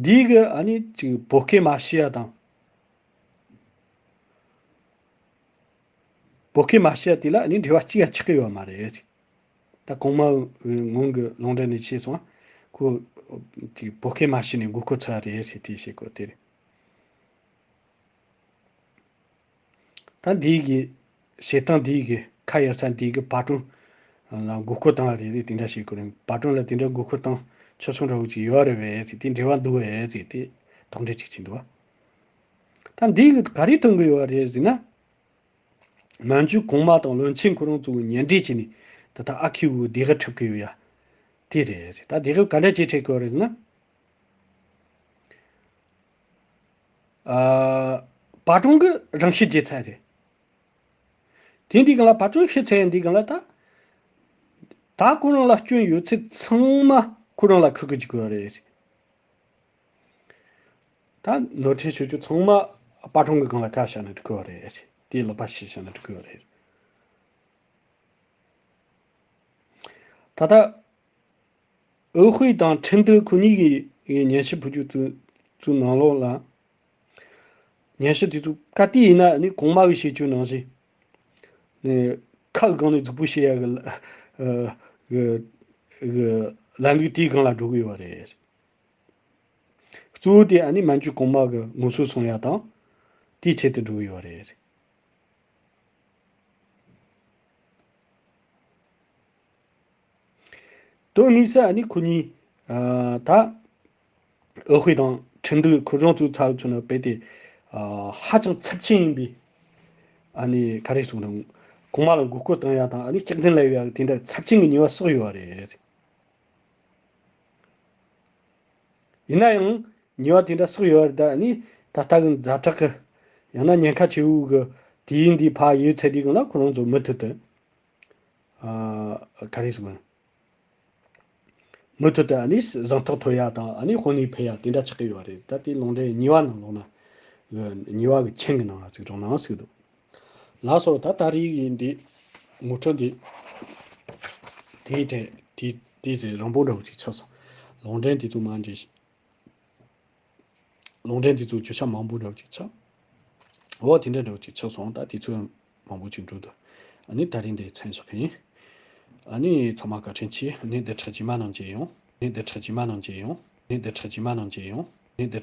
འདི་གི་ཨ་ནི་ཅིག་བོད་སྐད་མ་ཤེས་ཡ་དང་། བོད་སྐད་མ་ཤེས་ཡ་དེ་ལ་ཨ་ནི་འབྲེལ་བ་གཅིག་ཡང་ཆགས་ཀྱི་ཡོད་མ་རེད། ད་གོང་མ་སྔོན་གྱི་ལུང་འདྲེན་ནས་བཤད་སོང་། ཁོ་དེ་བོད་སྐད་མ་ཤེས་ནས་མགོ་སྐོར་ཚར་རེད་ཟེར། དེ་བཤད་དགོས་དེ་རེད། ད་འདིའི་གི་བྱེད་སྟངས་འདིའི་གི་ཁ་གཡར་ས་འདིའི་གི་པ་ཀྲུང་ལ་མགོ་སྐོར་བཏང་བ་རེད་ཟེར། དེ་འདྲ་བཤད་དགོས་རེད། པ་ཀྲུང་ལ་དེ་འདྲ་མགོ་སྐོར་བཏང་ཆོག་ཆོག་འདྲ་བོ་ཅིག་ཡོད་རེད་པས་ཟེར། དེ་འབྲེལ་བ་འདུག་པས་ཟེར། དེ་དོགས་འདྲི་ཅིག་བྱས་འདུག་བ། ད་འདིའི་གི་ག་རེ་སྟོན་གི་ཡོད་རེད་ཟེར་ན། མན་ཇུ་གོང་མ་དང་བློན་ཆེན་ཁོ་རང་ཚོ་གི་ཉེ་འབྲེལ་བྱས་ནས་ད་ལྟ་ཨ་ཁུ་བོ་བདེ་སྐྱིད་འཁྲབ་གི་ཡོད་ཡ། དེ་རེད་ཟེར། ད་བདེ་སྐྱིད་ག་འདྲ་བྱས་འཁྲབ་གི་ཡོད་རེད་ཟེར་ན། ཨ་པ་ཀྲུང་གི་རང་ཤི་རྒྱག་ཚར་རེད། དེ་འདི་གང་ལ་པ་ཀྲུང་ཤི་ཚར་འདི་གང་ལ་ད། ད་ཁོ་རང་ལ་སྐྱོན་ཡོད་ཚད་ཚང་མ་ཁོ་རང་ལ་འཁུར་གི་འཇུག་གི་ཡོད་རེད། ད་ནོར་འཁྲུལ་བྱེད་རྒྱུ་ཚང་མ་པ་ཀྲུང་གི་སྒང་ལ་བཀལ་བཞག་ན་འགྲིག་གི་ཡོད་རེད། དེའི་ལག་པ་བཤིག་བཞག་ན་འགྲིག་གི་ཡོད་རེད། ད་ལྟ་ཨོ་ཧུའེ་དང་ཁྲིན་ཏུའུ་ཁོ་གཉིས་ཀྱི་སྙན་ཞུ་ཕུལ་རྒྱུ་ཚོའི་ཚོའི་ནང་ལོགས་ལ། སྙན་ཞུ་དེ་ཚོ་ག་དུས་ཡིན་ན་ནི་གོང་མ་གི་བཤད་རྒྱུ་ནང་བཞིན། ནི་ཁ་གི་སྒང་ནས་རྫིག་པོ་བཤད་ཡ་གི་ལ་གི་གི་ལམ་ལུགས་དེའི་སྒང་ལ་འགྲོ་གི་ཡོད་རེད། གཙོ་བོ་དེ་ཨ་ནི་མན་ཇུ་གོང་མ་གི་ངོ་སོ་སྲུང་ཡ་དང་། དེའི་ཆེད་དུ་འགྲོ་གི་ཡོད་རེད། དོན་དངོས་སུ་ཨ་ནི་ཁོ་གཉིས་ཨ་ད་ཨོ་ཧུའེ་དང་ཁྲིན་ཏུའུ་ཁོ་རང་ཚོའི་ཚབ་མཚོན་ན་རྦད་དེ་ཨ་ཧ་ཅང་ཚབས་ཆེན་ཡིན་པའི་ཨ་ནི་ག་རེ་ཟེར་ན། གོང་མ་ལ་མགོ་སྐོར་བཏང་ཡ་དང་ཨ་ནི་སྐྱག་རྫུན་ལབ་ཡ་དེ་འདྲ་ཚབས་ཆེན་གྱི་ཉེས་པ་བསགས་ཡོད་རེད། ཡིན་ན་ཡང་ཉེས་པ་དེ་འདྲ་བསགས་ཡོད་རེད། ད་ཨ་ནི་ད་ལྟ་གི་ཛ་དྲག་གི་ཡང་ན་ཉེན་ཁ་ཆེ་བོ་གི་དུས་ཡུན་འདི་ཕར་ཡོལ་ཚར་དུས་སྒང་ལ་ཁོ་རང་ཚོ་མུ་མཐུད་དུ་ཨ་ག་རེ་ཟེར་དགོས། མུ་མཐུད་དུ་ཨ་ནི་གཟེངས་རྟགས་ཐོབ་ཡ་དང་ཨ་ནི་དཔོན་གནས་འཕེན་ཡ་དེ་འདྲ་ཆགས་ཀྱི་ཡོད་རེད། ད་དེ་ལུང་འདྲེན་གཉིས་པ་ནང་ལོགས་ན་གཉིས་པ་གི་མཆན་གྱི་ནང་ལ་ཅིག་སྦྱོང་ན་ཟེར་གི་འདུག་ལགས་སོ། ད་ད་རེས་ཀྱི་འདི་ངོ་སྤྲོད་འདི་དེའི་གྲས་དེ་དེ་ཟེར་རིང་པོ་འདྲ་བོ་ཅིག་ཆགས་སོང་། ལུང་འདྲེན་དེ་ཚོ་མ་འདྲེས། ལུང་འདྲེན་དེ་ཚོ་བརྗོད་བྱ་མང་པོ་འདྲ་བོ་ཅིག་ཆགས། འོ་དེ་འདྲ་འདྲ་བོ་ཅིག་ཆགས་སོང་། ད་དེ་ཚོ་མང་པོ་ཅིག་འགྲོ་འདུག་ཨ་ནི་ད་རིང་འདིར་མཚམས་བཞག་གི་ཡིན། ཨ་ནི་ཚང་མ་བཀའ་དྲིན་ཆེ། ཨ་ནི་བདེ་ཕྲུག་རྗེས་མ་ནང་མཇལ་ཡོང་། ཨ་ནི་བདེ་ཕྲུག་རྗེས་མ་ནང་མཇལ་ཡོང་། ཨ་ནི་བདེ་ཕྲུག་རྗེས་མ་ནང་མཇལ་ཡོང་།